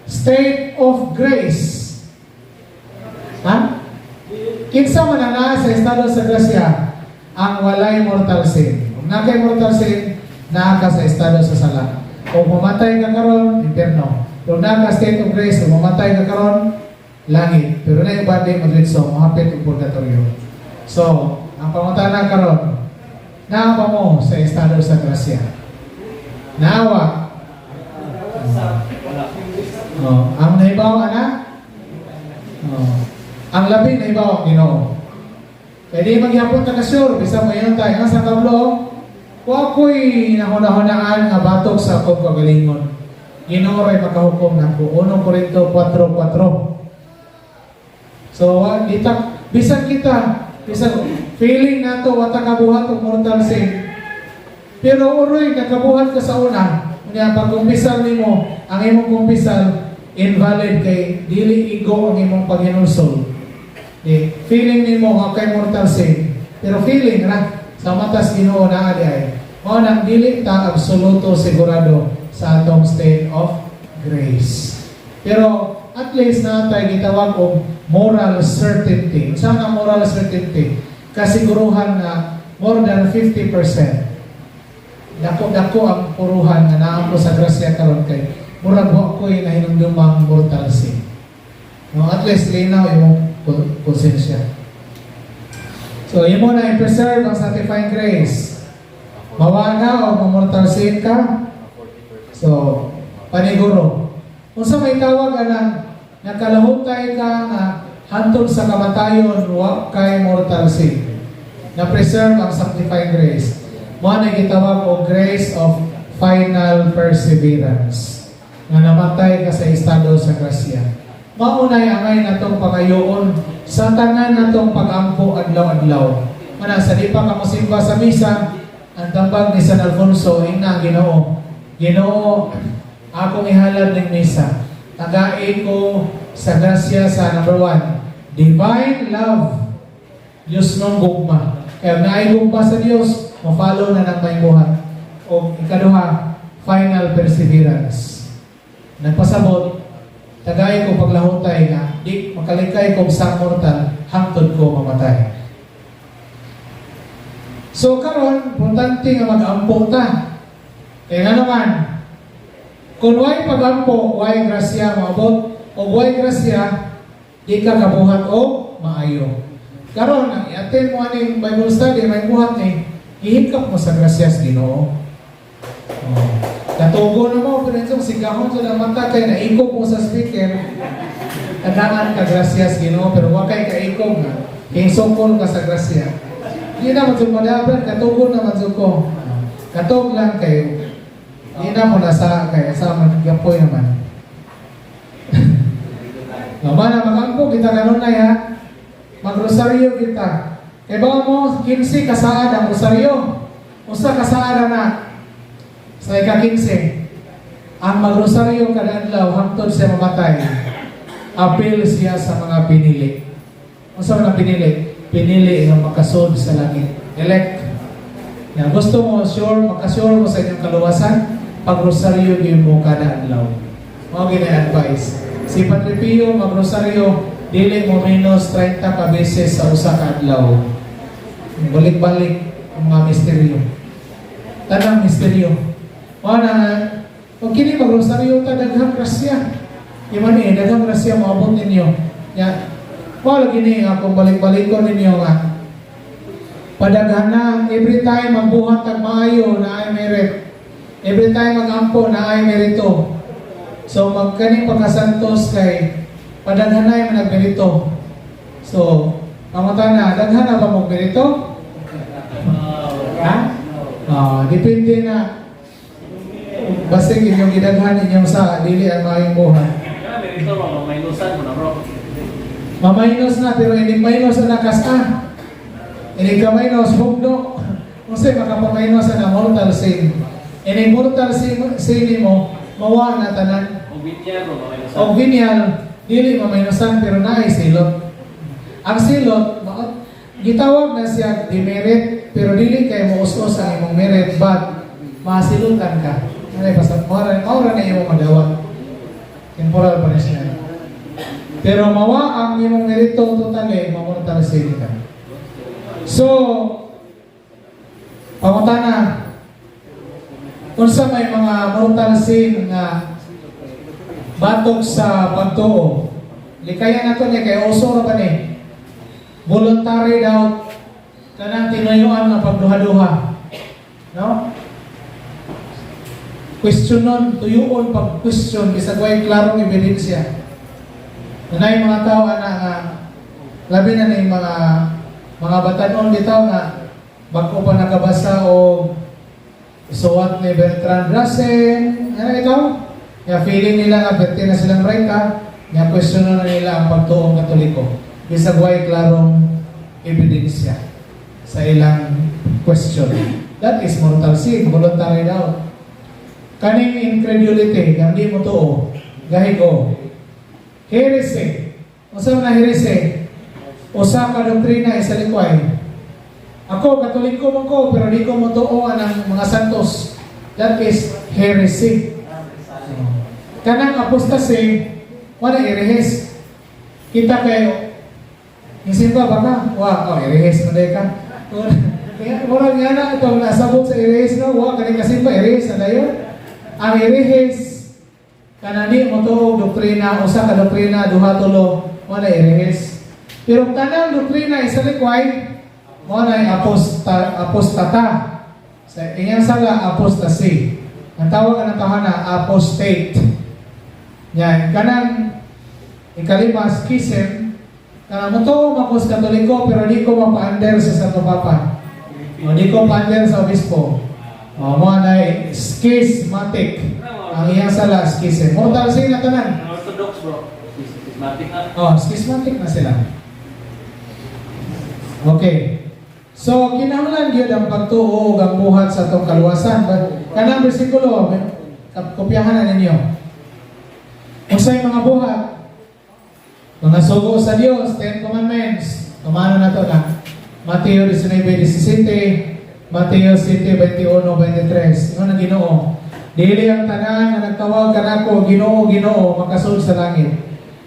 state of grace? Ha? Kinsa man ang naa sa estado sa grasya? Ang walay mortal sin. Kung naa kay mortal sin, naa ka sa estado sa sala. Kung mamatay ka karon, impyerno. Kung naa ka state of grace, kung mamatay ka karon, langit. Pero na yung bandi mo, mohapit og purgatorio. So, ang pangutana karon, naa ba mo sa estado sa grasya? Naawa. Wala. Oh, ang nahibaw ana? Oh. Ang labi nahibaw ang Ginoo. Kaya di maghapon ta ka sure, bisan mayon tayo nga sa tablo, wa ko'y nahuna-hunaan nga batok sa akong kagalingon. Ginoo ray makahukom nako. 1 Corinto 4:4. So, wa, di ta, bisan kita, bisan feeling nato wa ta kabuhat og mortal sin. Pero uroy nakabuhat ka sa una, unya pag kumpisal nimo, ang imong kumpisal invalid kay dili igo ang imong paghinulsol. Di, feeling nimo nga kay mortal sin, pero feeling ra sa matas Ginoo naa di ay. Mao nang dili ta absoluto sigurado sa atong state of grace. Pero at least naa tay gitawag og moral certainty. Unsa ang moral certainty? Kasiguruhan na more than 50%. Dako-dako ang puruhan nga naa ko sa grasya karon kay murag wa ko'y nahinumdumang mortal sin. No, at least linaw imong konsensya. So, imo na i-preserve ang sanctifying grace. Mawaga o mamortal sin ka. So, paniguro. Unsa may tawag anang nakalahutay ka nga hantod sa kamatayon wa kay mortal sin? Na preserve ang sanctifying grace. Mao na gitawag og grace of final perseverance. Nga namatay ka sa estado sa grasya. Mao nay angay natong pangayoon sa tanan natong pag-ampo adlaw-adlaw. Mana sa di pa ka mosimba sa misa, ang tambag ni San Alfonso ingna ang Ginoo. "Ginoo, akong ihalad ning misa. Tagai ko sa grasya sa number one, divine love." Diyos nung gugma. Kaya naay gugma sa Dios, mo-follow na ng may buhat. O ikaduha, final perseverance. Nagpasabot, tagay ko paglahutay nga, di makalikay ko sa mortal, hangtod ko mamatay. So karon, importante nga mag-ampo ta. Kaya nga naman, kung way pag-ampo, way grasya maabot, o way grasya, di ka kabuhat o maayo. Karon, ang i-attend mo aning Bible study, may buhat ni, gihikap mo sa grasya sa Ginoo. Oh. Katugo na mo, pero itong sigahon sa mata kay naikog mo sa speaker. Tagaan ka grasya sa Ginoo, pero wa kay kaikog nga. Kingsukol ka sa grasya. Di na man madabran, katugo na man ko. Katog lang kayo. Di na mo nasa kay sa man gapoy naman. No, mana magampo kita kanunay ha. Magrosaryo kita. Kay ba mo 15 kasaad ang rosaryo. Usa kasaad na sa ika-15. Ang magrosaryo kada adlaw hangtod siya mamatay. Apil siya sa mga pinili. Unsa man ang pinili? Pinili nga makasud sa langit. Elect. Na gusto mo sure, makasure mo sa inyong kaluwasan, pagrosaryo gyud mo kada adlaw. Mao gini advice. Si Padre Pio magrosaryo dili mo menos 30 ka beses sa usa ka adlaw. Balik-balik ang mga misteryo. Tanang misteryo. Mao na kung kini magrosaryo ta, daghang grasya. Iman eh, daghang grasya moabot ninyo. Ya, mao lagi ni akong balik-balikon ninyo nga padaghana every time magbuhat kag maayo na ay merit. Every time magampo na ay merito. So magkaning pagkasantos kay padaghanay man nagmerito. So, pangutana, daghan na ba mong merito? Ha? Ah, depende na. Basig inyong gidaghan inyong sa dili ang maayong buhat. Kaya merito bro, minusan mo na, bro. Ma-minus na pero hindi minus na kas ah. Inig ka minus, hugno. Unsay makapamainos sa mortal sin? Inig mortal sin, sin mo, mawa na tanan. O venial bro, mamainusan. Og venial, dili mamainusan pero naay silot. Ang silot, gitawag na siya demerit, pero dili kay mo us ang imong merit, but masilutan ka. Ano basta maura na imong madawat. Temporal punishment. Pero mawa ang imong merito totally, mamortal sin ka. So, pangutana, unsa may mga mortal sin nga batok sa pagtuo? Likayan nato ni kay uso ra pa ni. Voluntary daw, kanang tinuyuan nga pagduha-duha. No? Question nun, tuyuon pag question bisag way klarong ebidensya. Nanay mga tao ana nga labi na ning mga batanon bitaw nga bag-o pa nakabasa og suwat ni Bertrand Russell, ano ikaw? Nga feeling nila nga perte na silang right ha, nga question na nila ang pagtuong Katoliko. Bisag way klarong ebidensya sa ilang question. That is mortal sin, voluntary doubt. Kaning incredulity, nga di mo tuo, gahigo. Heresy. Unsa man ang heresy? Usa ka doktrina isalikway. Ako, Katoliko man ko, pero di ko motuo ang mga santos. That is heresy. Kanang apostasy, wala erehes. Kita kayo, isimba ba ka? Wa, oh, erehes man ka. Kaya, murag nga na itong nasabot sa erehes, no? Wa, kani kasimba, erehes na dayon. Ang erehes, kanang di mo tuo doktrina, usa ka doktrina, duha, tulo, wala erehes. Pero kanang doktrina isalikway, mo na apostata. Sa inyang sala, apostasy. Ang tawag ang tahana, apostate. Yan, kanang ikalima, schism, kanang motuo man ko sa Katoliko pero di ko mapa-under sa Santo Papa. O di ko pa-under sa Obispo. O mo na schismatic. Ang iyang sala, schism. Mortal sin na tanan. Ang Orthodox, bro. Schismatic na. Oh, schismatic na sila. Okay. So, kinahanglan gyud ang pagtuo ug ang buhat sa atong kaluwasan. Kanang bersikulo, kopyahan na ninyo. Unsay mga buhat? Mga sugo sa Dios, Ten Commandments. Tumano na to na. Mateo 19:17, Mateo 7:21-23. Ingon ang Ginoo, "Dili ang tanan nga nagtawag kanako, 'Ginoo, Ginoo,' makasud sa langit,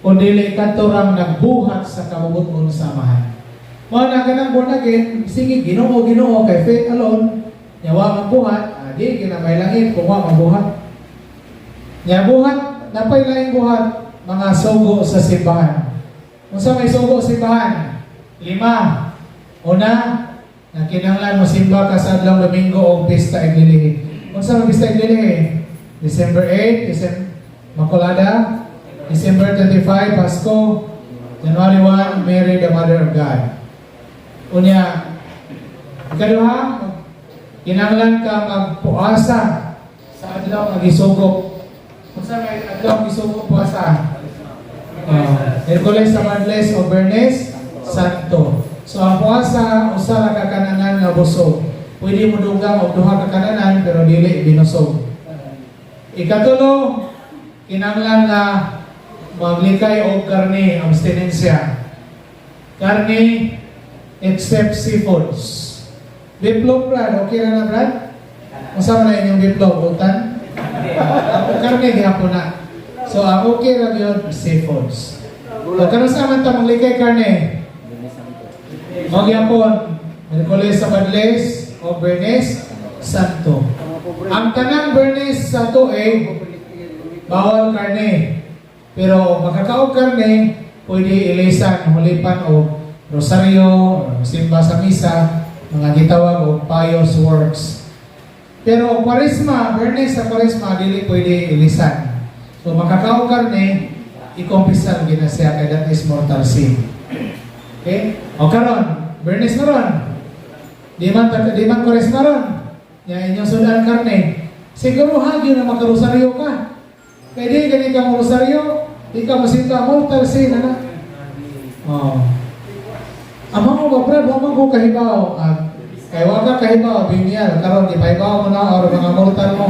kun dili kadto rang nagbuhat sa kabubut-on sa Amahan." Mao na kanang born again, sige Ginoo, Ginoo kay faith alone, nya wa magbuhat, di kina may langit kung wa magbuhat. Nya buhat, napay laing buhat, mga sugo sa simbahan. Unsa may sugo sa simbahan? Lima. Una, na kinahanglan mo simba ka sa adlaw Domingo o Pista Iglilihi. Unsa may Pista Iglilihi? December 8, December Makulada, December 25, Pasko, January 1, Mary the Mother of God. Unya, ikaduha, kinahanglan ka magpuasa sa adlaw nga gisugo. Unsa may adlaw gisugo puasa? Miyerkules sa Marles o Bernes Santo. So ang puasa, usa ra ka kananan nga busog. Pwede mo dugang og duha ka kananan pero dili binusog. Ikatulo, kinahanglan nga maglikay og karne, abstinensya. Karne except seafoods. Biplog, Brad, okay na na, Brad? Unsa man na inyong biplog? Utan? Ang karne gihapon na. So ang okay ra gyud seafoods. So karon sa man ta maglikay karne? Mao gyapon, Miyerkules sa Badles o Bernes Santo. Ang tanang Bernes sa tuig bawal karne. Pero makakaog karne, pwede ilisan, hulipan o rosaryo, o simba sa misa, mga gitawag og pious works. Pero Kwaresma, Bernes sa Kwaresma, dili pwede ilisan. So makakaog karne, ikumpisal gina siya kay that is mortal sin. Okay? O karon, Bernes na ron. Di man Kwaresma ron. Nya inyong sudan karne. Siguro gyud na makarosaryo ka. Kay di gani ka mo rosaryo, di ka mosimba, mortal sin ana. Oh. Amang mo ba, Brad, wa man ko kahibaw. Ah, kay wa ka kahibaw, binyal. Karon gipahibaw mo na or mga mortal mo.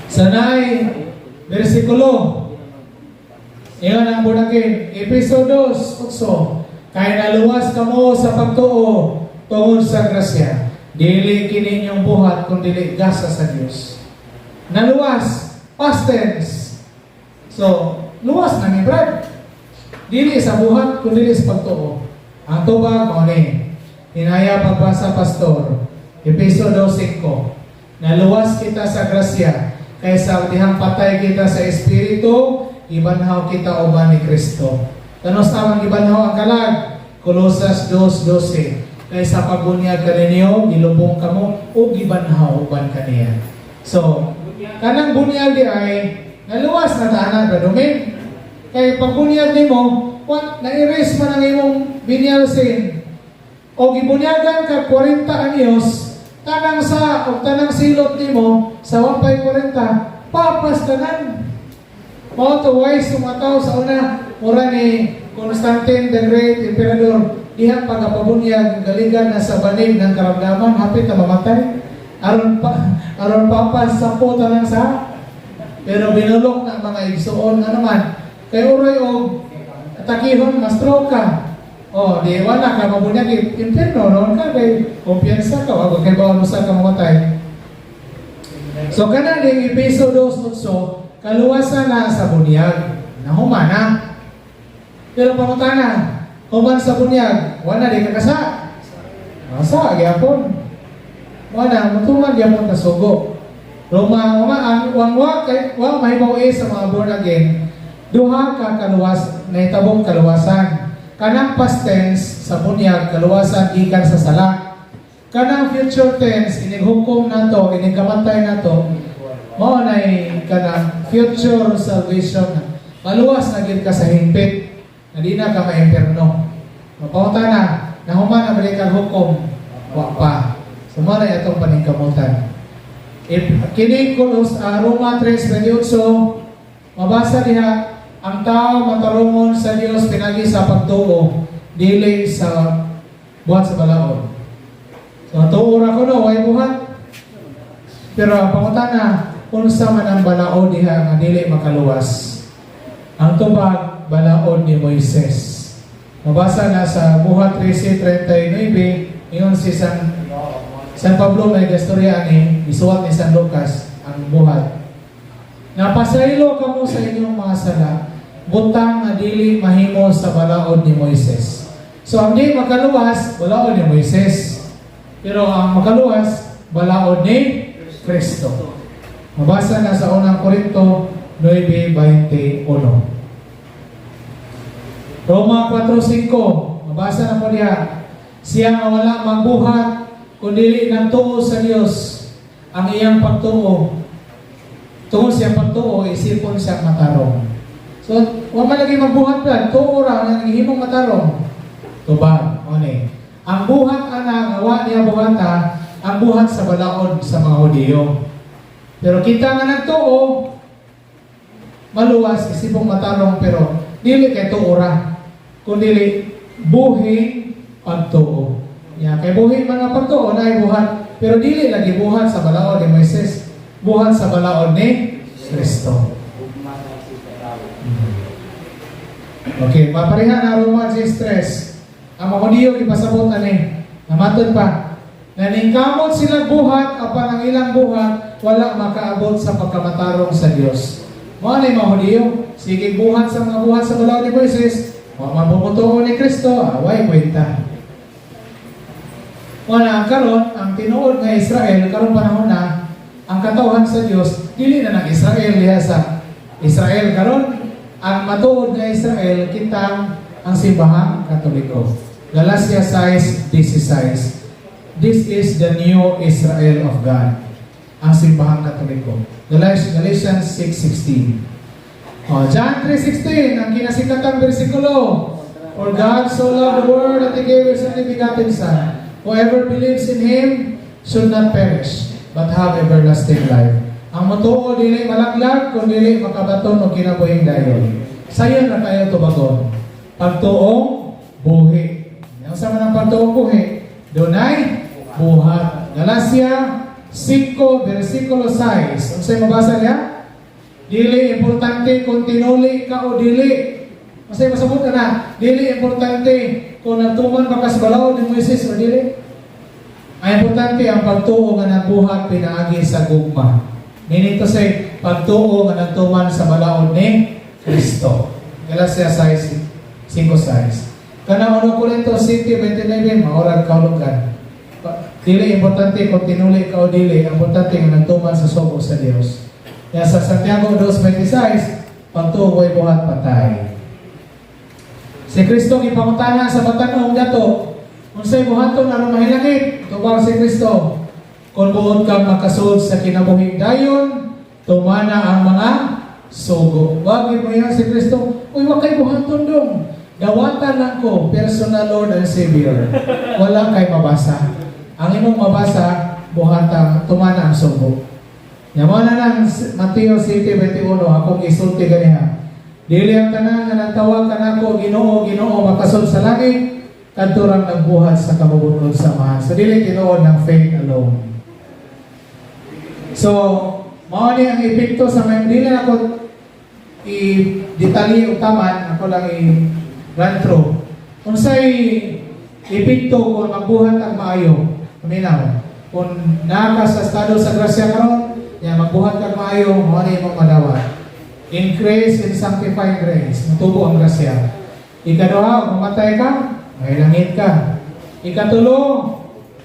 Sanay, versikulo. Iyon ang born again. Episo 2:8. Kay naluwas kamo sa pagtuo tungod sa grasya. Dili kini inyong buhat kun dili gasa sa Dios. Naluwas, past tense. So, luwas na ni Brad. Dili sa buhat kun dili sa pagtuo. Ang tubag mao ni. Hinaya pagbasa, pastor. Episo 2:5. Naluwas kita sa grasya kaysa dihang patay kita sa espiritu, gibanhaw kita uban ni Kristo. Tanos ang gibanhaw ang kalag? Colosas 2:12. Kaysa pagbunyag kaninyo, gilubong kamo o gibanhaw uban kaniya. So, kanang bunyag di ay naluwas na ta ana, Brad. Kay pagbunyag nimo, what na-erase man ang imong venial sin. O gibunyagan ka 40 anyos, tanang sa o tanang silot nimo sa 1.40, papas tanan. Mao to wise mga tao sa una, mura ni Constantine the Great Emperor, dihang pagapabunyag, galigan na sa banig ng karamdaman, hapit na mamatay. Aron papas sa po tanang sa pero binulok na mga igsuon nga naman. Kay uroy og atakihon, ma-stroke ka. Oh, di wala ka mabunyag, impierno noon ka kay kumpiyansa ka wa kay bawal mo sa ka mamatay. So kana ning Epeso 2:8, kaluwasan na sa bunyag. Nahuman na. Pero pangutana, human sa bunyag, wala di ka kasa. Masa gyapon. Wala mutuman gyapon kasugo. Roma uma ang wang wa kay wa mahibaw eh sa mga born again. Duha ka kaluwas nahitabong kaluwasan. Kanang past tense sa bunyag, kaluwasan gikan sa sala. Kanang future tense, inig hukom nato, inig kamatay nato, mao nay kanang future salvation. Maluwas na gid ka sa hingpit na di na ka maimpierno. Mapauta na, nahuman na balik ang hukom, wa pa. So mao na itong paningkamutan. If kini Kolos Roma 3:28, mabasa diha ang tao matarungon sa Dios pinagi sa pagtuo, dili sa buhat sa balaod. So tuo ra kuno, way buhat. Pero ang pangutana, unsa man ang balaod diha nga dili makaluwas? Ang tubag, balaod ni Moises. Mabasa na sa Buhat 13:39, ingon si San Pablo, may gastorya ni isuwat ni San Lucas ang buhat. Napasaylo kamo sa inyong mga sala, butang nga dili mahimo sa balaod ni Moises. So ang di makaluwas, balaod ni Moises. Pero ang makaluwas, balaod ni Kristo. Mabasa na sa Unang Korinto 9:21. Roma 4:5, mabasa na po diha. Siya nga wala magbuhat, kundi nagtuo sa Dios, ang iyang pagtuo. Tungod siya pagtuo, isipon siya matarong. So, wa man lagi magbuhat plan, tuo ra nga gihimong matarong. Tubag, mo ni. Ang buhat ana nga wa niya buhata, ang buhat sa balaod sa mga Hudiyo. Pero kita nga nagtuo, maluwas, isipong matarong, pero dili kay tuo ra, kundi buhi pagtuo. Ya, kay buhi man ang pagtuo na buhat, pero dili lagi buhat sa balaod ni Moises, buhat sa balaod ni Kristo. Okay, mapareha na Roma 10:3. Ang mga Hudiyo ipasabot ani, namatod pa. Naningkamot sila buhat apan ang ilang buhat wala makaabot sa pagkamatarong sa Dios. Mao na yung mga Hudiyo, sige buhat sa mga buhat sa balaod ni Moises, wa man bumutuo ni Kristo, away kwenta. Wala ang karon, ang tinuod nga Israel karon panahon na ang katawhan sa Dios dili na ng Israel diha sa Israel karon. Ang matuod nga Israel kitang ang Simbahang Katoliko. Galacia 6:16. This is the new Israel of God. Ang Simbahang Katoliko. Galatians 6:16. Oh, John 3:16, ang kinasikatang bersikulo. For God so loved the world that He gave His only begotten Son. Whoever believes in Him should not perish, but have everlasting life. Ang motuo dili malaglag kung dili makabaton og kinabuhing dayon. Sayon ra kayo tubagon. Pagtuong buhi. Ang sa man ang pagtuong buhi, dunay buhat. Galacia 5 versikulo 6. Unsay mabasa niya? Dili importante kung tinuli ka o dili. Unsay masabot ka na? Dili importante kung nagtuman ba ka sa balaod ni Moises o dili. Ang importante ang pagtuo nga nagbuhat pinaagi sa gugma. Meaning to say, pagtuo nga nagtuman sa balaod ni Kristo. Galacia 6, 5:6. Kana 1 Corinto 7:29, maurag kahulugan. Dili importante kung tinuli ka o dili, ang importante nga nagtuman sa sugo sa Dios. Kaya sa Santiago 2:26, pagtuo way buhat, patay. Si Kristo gipangutana sa batan-ong dato, "Unsay buhaton aron mahilangit?" Tubag si Kristo, "Kung buot kang makasud sa kinabuhing dayon, tumana ang mga sugo." Wag mo yan si Kristo, "Uy, wa kay buhaton dong. Dawatan lang ko, personal Lord and Savior." Wala kay mabasa. Ang imong mabasa, buhata, tumana ang sugo. Mao na nang Mateo 7:21, akong isulti ganiha. Dili ang tanan nga nagtawag kanako, 'Ginoo, Ginoo,' makasud sa langit, kadto rang nagbuhat sa kabubut-on sa Amahan. So dili tinuod ng faith alone. So, mao ni ang epekto sa may dili na ako i-detalye og taman, ako lang i-run through. Unsay epekto kung magbuhat ang maayo? Paminaw. Kung naa ka sa estado sa grasya karon, ya magbuhat kag maayo, mao ni imong madawat. Increase in sanctifying grace, mutubo ang grasya. Ikaduha, kung mamatay ka, mahilangit ka. Ikatulo,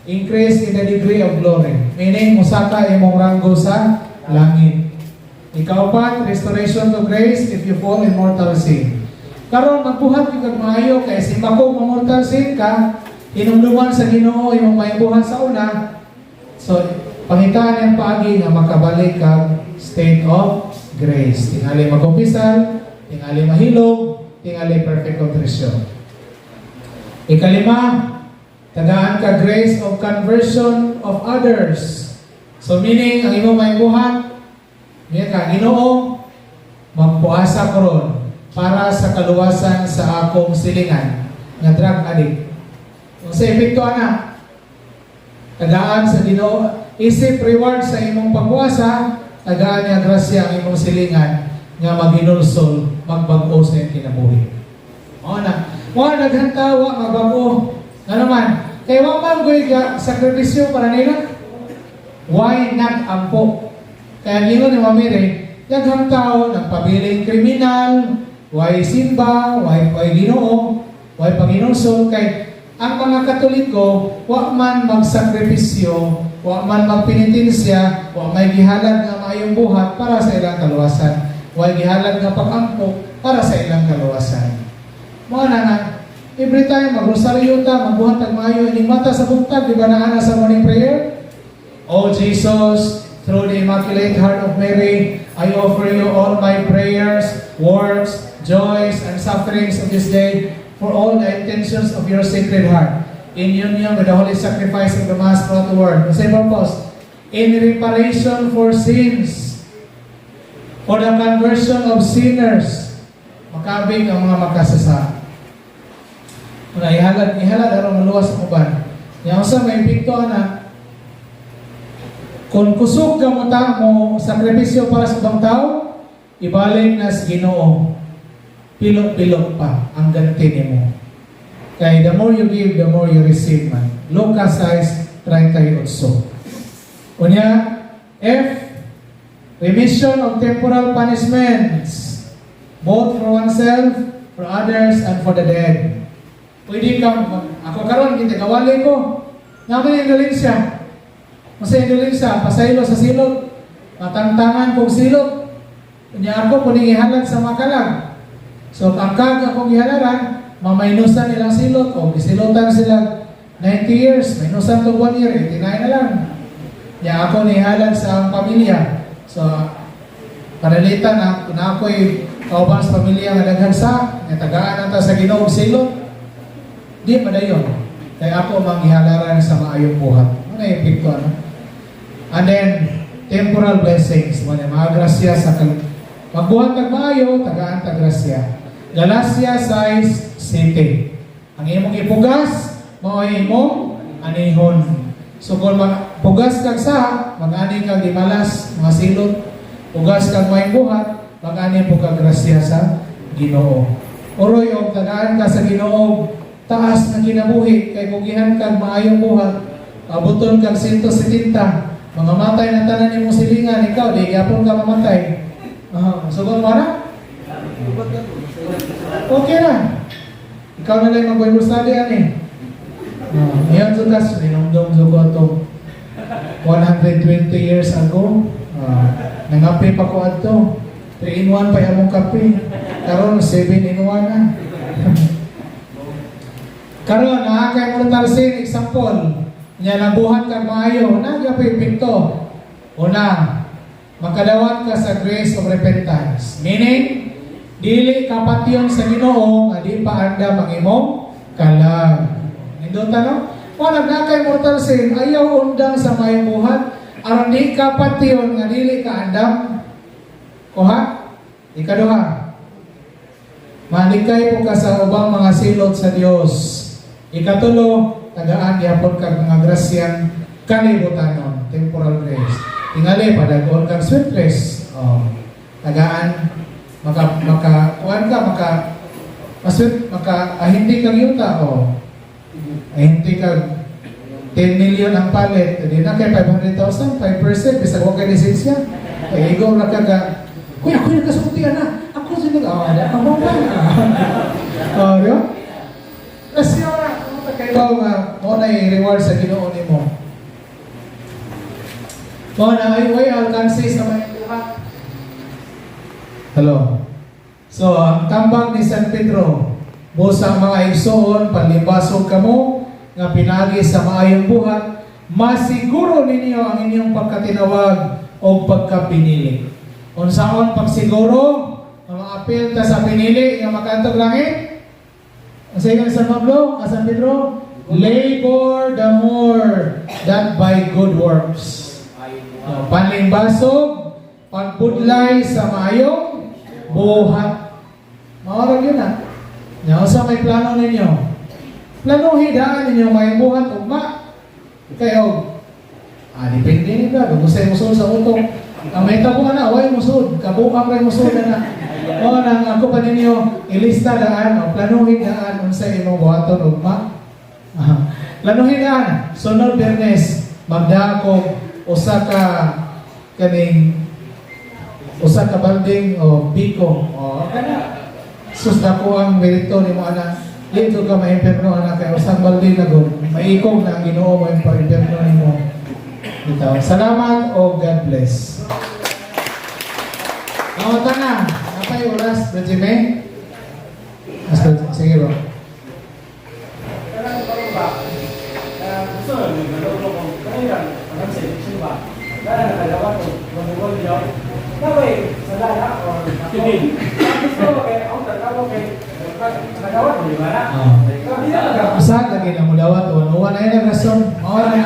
increase in the degree of glory. Meaning, musaka imong ranggo sa langit. Ikaupat, restoration to grace if you fall in mortal sin. Karon magbuhat gyud kag maayo kay si mako mortal sin ka, hinumduman sa Ginoo imong maimbuhan sa una. So, pangitaan ang paagi nga makabalik kag state of grace. Tingali magkumpisal, tingali mahilom, tingali perfect contrition. Ikalima, tagaan ka grace of conversion of others. So meaning, ang imong maimbuhan, niya ka, "Ginoo, magpuasa ko ron para sa kaluwasan sa akong silingan nga drug addict." Kung sa epekto ana, tagaan sa Ginoo, isip reward sa imong pagpuasa, tagaan niya grasya ang imong silingan nga maghinulsol, magbag-o sa iyong kinabuhi. Mao na. Mao na daghan tao wa magbag-o. Nga naman, kay wa man goy ga sakripisyo para nila. Why nag-ampo? Kaya ingon ni Mamire, daghang tao nagpabiling kriminal, why simba, why Ginoo, why paghinulsol, kay ang mga Katoliko wa man magsakripisyo, wa man magpenitensya, wa may gihalad nga maayong buhat para sa ilang kaluwasan. Way gihalad nga pag-ampo para sa ilang kaluwasan. Mao na nga every time magrosaryo ta, magbuhat tag maayo ining mata sa buntag, di ba naa na sa morning prayer? "O Jesus, through the Immaculate Heart of Mary, I offer you all my prayers, works, joys, and sufferings of this day for all the intentions of your Sacred Heart, in union with the holy sacrifice of the Mass throughout the world." The same purpose. In reparation for sins, for the conversion of sinners, makabig ang mga makasasa. Una, ihalad, ihalad aron maluwas ang uban. Yang sa may epekto ana, kung kusog ka mo ta mo sakripisyo para sa ubang tao, ibalik na sa Ginoo. Pilo-pilo pa ang ganti nimo. Kay the more you give, the more you receive man. Lucas 6:38. Unya, F, remission of temporal punishments, both for oneself, for others, and for the dead. Pwede kang, ako karon gitagawali ko. Naman Indonesia. Sa Indonesia, pasaylo sa silot. Matangtangan kong silot. Unya ako puning ihalad sa makalag. So ang kag akong gihalaran, mamainusan nilang silot o gisilotan sila 90 years, minusan to 1 year, 89 na lang. Nya ako nihalad sa ang pamilya. So panalitan na kung ako'y kauban sa pamilya nga daghan sa, nga tagaan na ta sa Ginoo og silot, di madayon. Kay ako manggihalaran sa maayong buhat. Ano yung epekto ano? And then, Temporal blessings. Mga mga grasya sa magbuhat kag maayo, tagaan ta grasya. Galacia 6:7. Ang imong ipugas, mao ay imong anihon. So kung pugas kag sa, mag-ani kag gimalas, mga silot, pugas kag maayong buhat, mag-ani po kag grasya sa Ginoo. Uroy og tagaan ka sa Ginoo, taas na kinabuhi kay kugihan kag maayong buhat, abuton kag 170, mga matay na tanan nimong silingan, ikaw di gyapon ka mamatay. Ah, so kung wala, okay na. Ikaw na lang mag-Bible study ani. Ngayon sa kas, ninumdum sa ko ito 120 years ago. Nangape pa ko adto. 3 in 1 pa among kape. Karon 7 in 1 na. Karon naa kay mortal sin, example. Nya nabuhat kag maayo, nagapoy epekto. Una, makadawat ka sa grace of repentance. Meaning, dili ka patyon sa Ginoo nga di pa andam ang imong kalag. Nindota, no? Wala na kay mortal sin, ayaw undang sa maayong buhat aron di ka patyon nga dili ka andam. Kuha? Ikaduha, malikay po ka sa ubang mga silot sa Dios. Ikatulo, tagaan gyapon kag mga grasyang kalibutanon, temporal grace. Tingali padagon kag sweet grace. Oh. Tagaan maka maka kuan ka, maka masweet, maka ahinti kag yuta, oh. Ahinti kag 10 million ang palit, di na kay 500,000, 5%, bisag wa kay lisensya. Kay igo ra ka ga, "Kuya, kuya, kasulti ana. Ako sa nag, oh, ada ka mo ba?" Oh, di ba? Kasi ora, kay ba nga mo na reward sa Ginoo nimo. Mo na ay way alkansi sa may buhat. Hello. So, ang tambag ni San Pedro, busa mga igsoon, panlimbasog kamo, nga pinagi sa maayong buhat, masiguro ninyo ang inyong pagkatinawag o pagkapinili. Unsaon pagsiguro, ang mga apil ta sa pinili nga makaantog langit? Ang sa ingon ni San Pablo, San Pedro, "Labor the more that by good works." Panlimbasog, pagbudlay sa maayong buhat. Maorag yun ah. Nya sa may plano ninyo? Planuhi daan ninyo may buhat ugma. Kayo, depende ni ba? Kung gusto mo sa utok. Ang may tabo na, way musod. Kabuang ray musod na. O nang ako pa ninyo, ilista daan, o planuhin daan unsa imong buhaton ugma. Planuhin daan, sunod Biyernes, magdako usa ka kaning usa ka balding o biko o kana. Sus, dako ang merito nimo ana. Dito ka maimpierno ana kay usang balde na gud. Maikog na ang Ginoo mo impierno nimo. Bitaw. Salamat o God bless. Ako na. Napay oras, Brother Jimmy? Mas sige bro. Kanang karon ba? Gusto na ni maloko ko. Kanang ang sa election ba? Dala na kadawa to, manuwal niyo. Naway sa na or ako. Gusto ko kay ang takaw kay nagawa ko, di ba na? Ah. Di na nagawa. Usa lagi na mo dawat o wala na yung rason. Mao na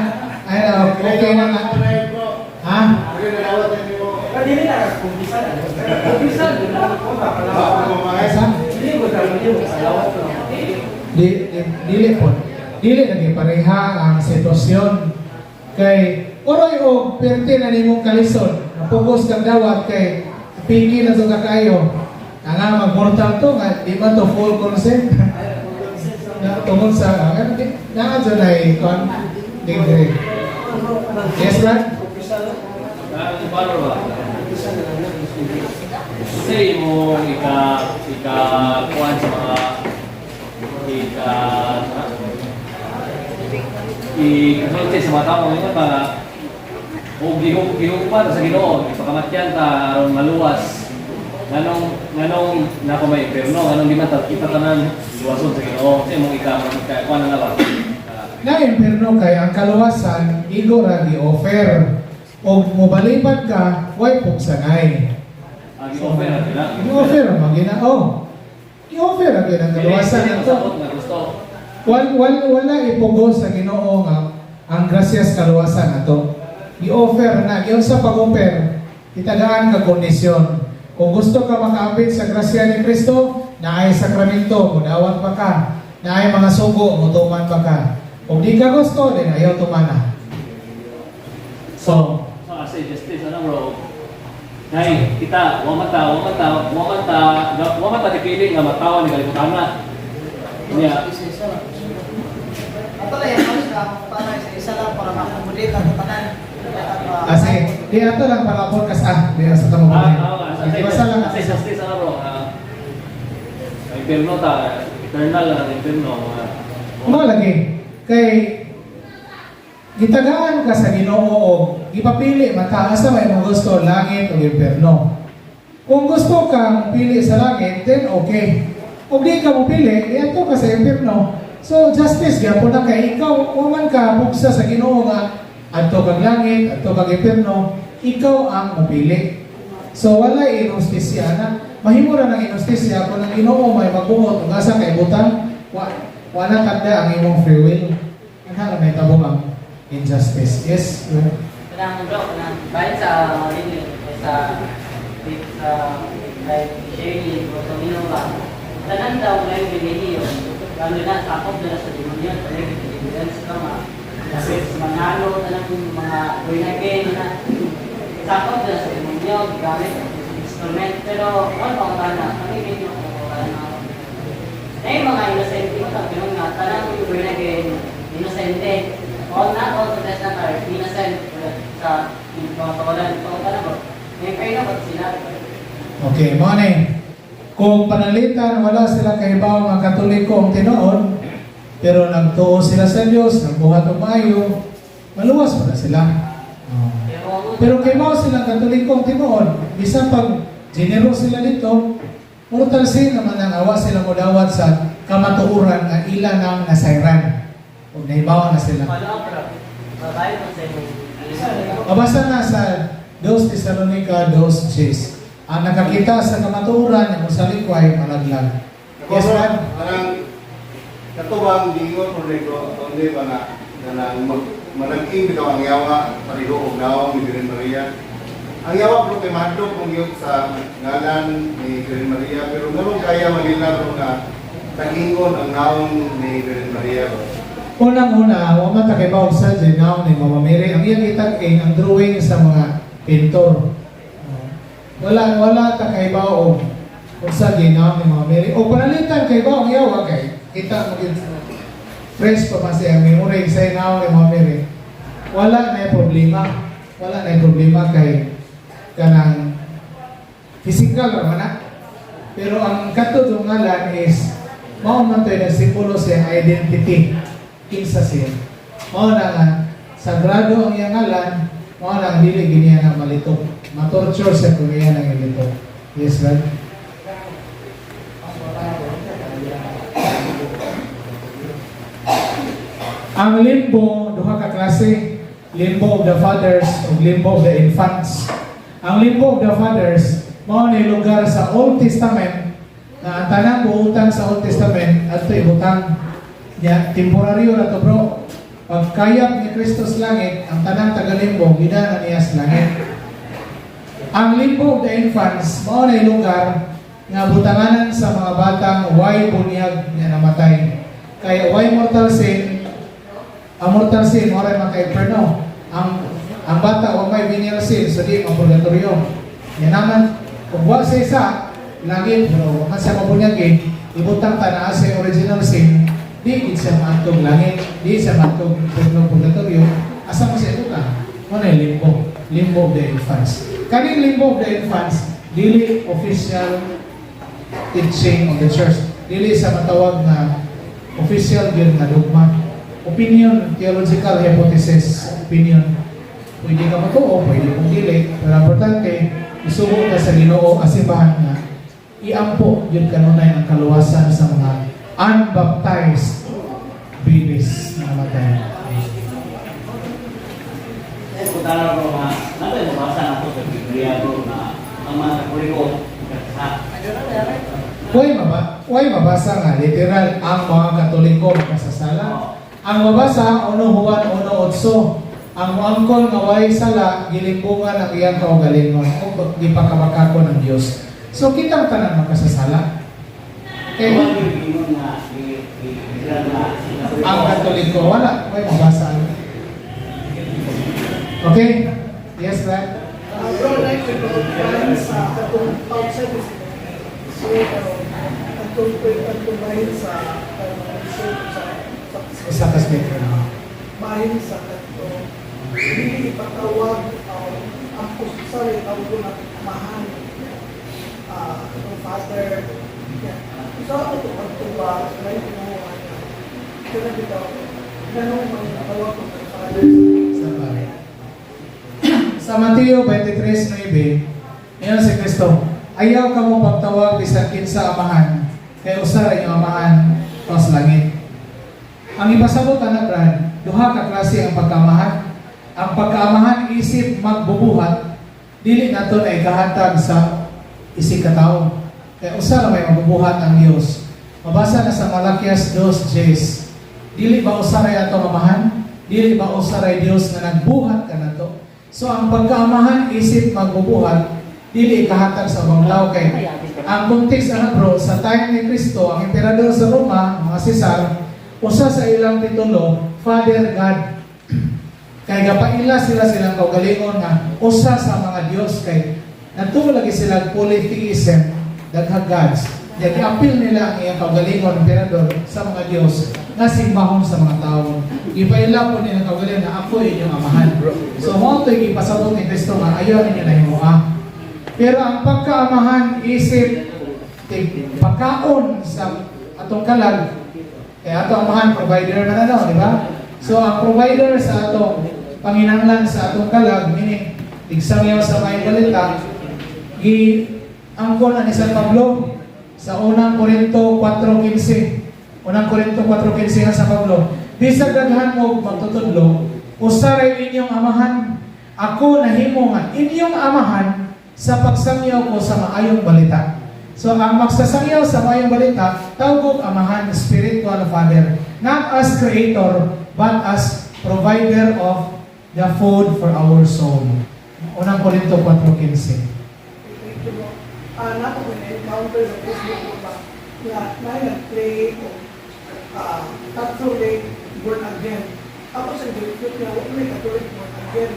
ay na okay na nga. Ha? Pero dili na kumpisan ano. Kumpisan na ko ba pala. Asa? Dili ko ta dili mo kalawat ko. Di dili po. Dili lagi pareha ang sitwasyon kay uroy og perti na nimong kalisod. Napugos kang dawat kay piki na to ka kayo. Nga magmortal to nga di ba to full consent? Na tungod sa nga di na dyan ay kon degree. Yes, Brad? Ang paano ba? Kasi imong ika ika kuan sa mga ika ikasulti sa mga tao ngayon ba o gihug gihugpa ta sa Ginoo, ipakamatyan ta aron maluwas, nganong nganong na ko may impierno, nganong di man ta kita tanan luwason sa Ginoo? Kasi imong ika ika kuan na ba? Na impierno kay ang kaluwasan igo ra gi-offer. Og mobalibad ka, way pugsanay. Ang gi-offer na nila. I-offer man gina oh. I-offer ra gyud ang kaluwasan Dili ato. masabot nga gusto. Wala ipugos sa Ginoo nga ang grasyas kaluwasan ato. I-offer na, giunsa pag-offer, itagaan ka kondisyon. Kung gusto ka makaambit sa grasya ni Kristo, naay sakramento, mudawat pa ka. Naay mga sugo, mutuman pa ka. Kung di ka gusto, then ayaw tumana. So, So as a justice, ano, bro? Nay, kita, wa man ta, wa man ta, wa man ta, wa man ta dipili nga matawa ni kalibutan na. Niya, Ato lang yung sa para sa isa lang para ma-accommodate ang tanan. Kasi, di ato lang para podcast, di sa tamo ah, ba? ah, Basta lang. as a justice, ano, bro? Ang impierno ta, eternal ang impierno. Mo lagi kay gitagaan ka sa Ginoo og gipapili man ta asa may imong gusto, langit o impierno. Kung gusto kang pili sa langit, then okay. Kung di ka mopili, iadto ka sa impierno. So justice gyapon na kay ikaw wa man ka bugsa sa Ginoo nga adto kag langit, adto kag impierno, ikaw ang mopili. So wala inustisya na. Mahimo ra ng inustisya kung ang Ginoo may magbuot ug asa kay butang wa wala tanda ang imong free will. Ana ra may tabo ang injustice. Yes, bro. Kanang, bro, kanang bahin sa religion, sa sa like Shirley o sa Mino ba. Tanan daw ngayon relihiyon, lalo na sakop na sa demonyo, talaga deliverance ka ma. Kasi manalo, tanan mga born again na sakop na sa demonyo, gamit instrument, pero wala pa ko na, kami ganyan ko na. Eh, mga innocent mo, sabi nung nga, tanan yung born again, innocente. All, not all Protestant are innocent sa mga kawalan. Kawalan ba? May kayo na ba sila? Okay, mo ni. Kung panalitan wala sila kahibaw nga Katoliko ang tinuod, pero nagtuo sila sa Dios, nagbuhat og maayo, maluwas pa na sila. Oh. Pero, Pero kay mao silang Katoliko ang tinuod, bisan pag generous sila dito, mortal sin naman ang awa sila modawat sa kamatuoran nga ila nang nasayran. O nahibaw na sila. Follow up, bro. Babae mo sa inyo. Mabasa na sa 2 Tesalonica 2:10. Ang nakakita sa kamatuoran nga mosalikway malaglag. Yes, ma'am. Parang katubang giingon ko rito, only ba na kanang mag manag-ing bitaw ang yawa pareho og nawong ni Birhen Maria. Ang yawa bro kay mahadlok kung yun sa ngalan ni Birhen Maria, pero nganong kaya manila bro nga tag-ingon ang nawong ni Birhen Maria, bro? Unang-una, wa man ta kay sa ginaw ni Mama Mary. Ang iyang gitag-in ang drawing sa mga pintor. Oh. Wala wala ta kay og unsa ginaw ni Mama Mary. O panalitan kay ang yawa kay kita mo gyud fresh pa man siya memory sa ginaw ni Mama Mary. Wala na problema. Wala na problema kay kanang physical ra man na. Pero ang katong ngalan is mao man to'y nagsimbolo sa iyang identity kinsa siya. Mao na nga sagrado ang iyang ngalan, mao na ang dili giniya nga malito. Ma-torture siya kung iya nang ilito. Yes, Brad? Ang limbo, duha ka klase, limbo of the fathers ug limbo of the infants. Ang limbo of the fathers, mao ni lugar sa Old Testament na ang tanang buutan sa Old Testament adto ibutang niya, temporaryo na to, bro. Pagkayap ni Kristo sa langit, ang tanang tagalimbo gidana niya sa langit. Ang limbo of the infants mao na lugar nga butanganan sa mga batang way bunyag nga namatay. Kaya way mortal sin, ang mortal sin mo ray maka-inferno. Ang bata wa may venial sin, so di mapurgatorio. Yan naman kung wa sa isa langit, pero wa man siya mabunyag, ibutang ta naa sa original sin, di gid siya maantog langit, di siya maantog inferno, purgatorio. Asa mo siya ibutang? Mo na yung limbo, limbo of the infants. Kaning limbo of the infants dili official teaching of the church, dili sa matawag na official gyud nga dogma, opinion, theological hypothesis, opinion. Pwede ka matuo, pwede mong dili, pero ang importante isugo ka sa Ginoo asimbahan nga iampo yun kanunay ang kaluwasan sa mga unbaptized babies na namatay. Eh, kung tara, bro, nga, natin mabasa na ito sa Biblia, bro, na ang mga Katoliko, sa Way mabasa nga literal ang mga Katoliko makasasala. Ang mabasa 1 Juan 1:8. Ang moangkon nga way sala, gilimbungan ang iyang kaugalingon o gipakamakako ng Dios. So kitang tanan makasasala. Kay Kay ang Katoliko, wala, may mabasa. Okay? Yes, Brad? Bro, like to go bahin sa atong outside is so atong atong bahin sa so, sa Usa ka speaker. Bahin sa kato dili ipatawag ang sorry, tawag ko na amahan, atong father, yeah. So ako to pagtuba like mo ano kana bitaw ganun man tawag ko ng father. Sa pare. Sa Mateo 23:9, ngayon si Kristo, "Ayaw ka mo pagtawag bisan kinsa amahan, kay usa ra inyong amahan sa langit." Ang ipasabot ana, Brad, duha ka klase ang pagkaamahan. Ang pagkaamahan isip magbubuhat, dili nato na ikahatag sa isig ka tawo. Kay usa ra may magbubuhat, ang Dios. Mabasa na sa Malakias 2:10. Dili ba usa ray atong amahan? Dili ba usa ray Dios nga nagbuhat kanato? So ang pagkaamahan isip magbubuhat, dili ikahatag sa ubang tao kay ang context ana, bro, sa time ni Kristo, ang emperador sa Roma, mga Cesar, usa sa ilang titulo, Father God. Kay gapaila sila silang kaugalingon nga usa sa mga Dios kay natuo lagi sila polytheism, daghang gods. Kaya giapil nila ang iyang kaugalingon, emperador, sa mga Dios nga simbahon sa mga tao. Ipaila po nila kaugalingon na ako inyong amahan. So mao to'y gipasabot ni Kristo nga ayaw ninyo nahimoa. Pero ang pagkaamahan isip tig pagkaon sa atong kalag, kay ato amahan provider man ano, di ba? So ang provider sa atong panginahanglan sa atong kalag, meaning tigsangyaw sa may balita, gi angkon na ni San Pablo sa Unang Korinto 4:15. Unang Korinto 4:15 nga sa Pablo, "Bisag daghan mo magtutudlo, usa ray inyong amahan. Ako nahimo nga inyong amahan sa pagsangyaw ko sa maayong balita." So ang magsasangyaw sa maayong balita, tawag amahan, spiritual father. Not as creator, but as provider of the food for our soul. Unang Korinto 4:15. Thank you, bro. Nato ko na-encounter sa Facebook ko ba nga na nag-play ko Catholic born again. Ako sa girlfriend niya, wala may Catholic born again.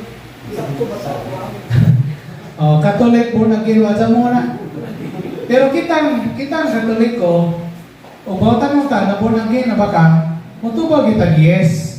Sakto ba sa ako? Oh, Catholic born again, wala mo na. Pero kitang kitang Katoliko, o bawatan mo ta na born again na ba ka, mutubag kita, yes.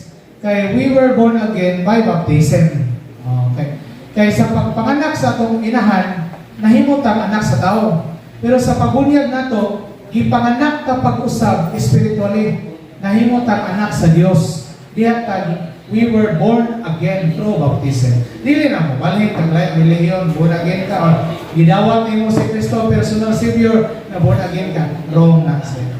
Kay we were born again by baptism. Okay. Kay sa pagpanganak sa atong inahan, nahimo tang anak sa tao. Pero sa pagunyag nato, gipanganak ta pag-usab spiritually, nahimo tang anak sa Dios. Diha ta we were born again through baptism. Dili na mo balhin kag lain relihiyon, born again ka or gidawat nimo si Kristo personal savior na born again ka. Wrong na sir.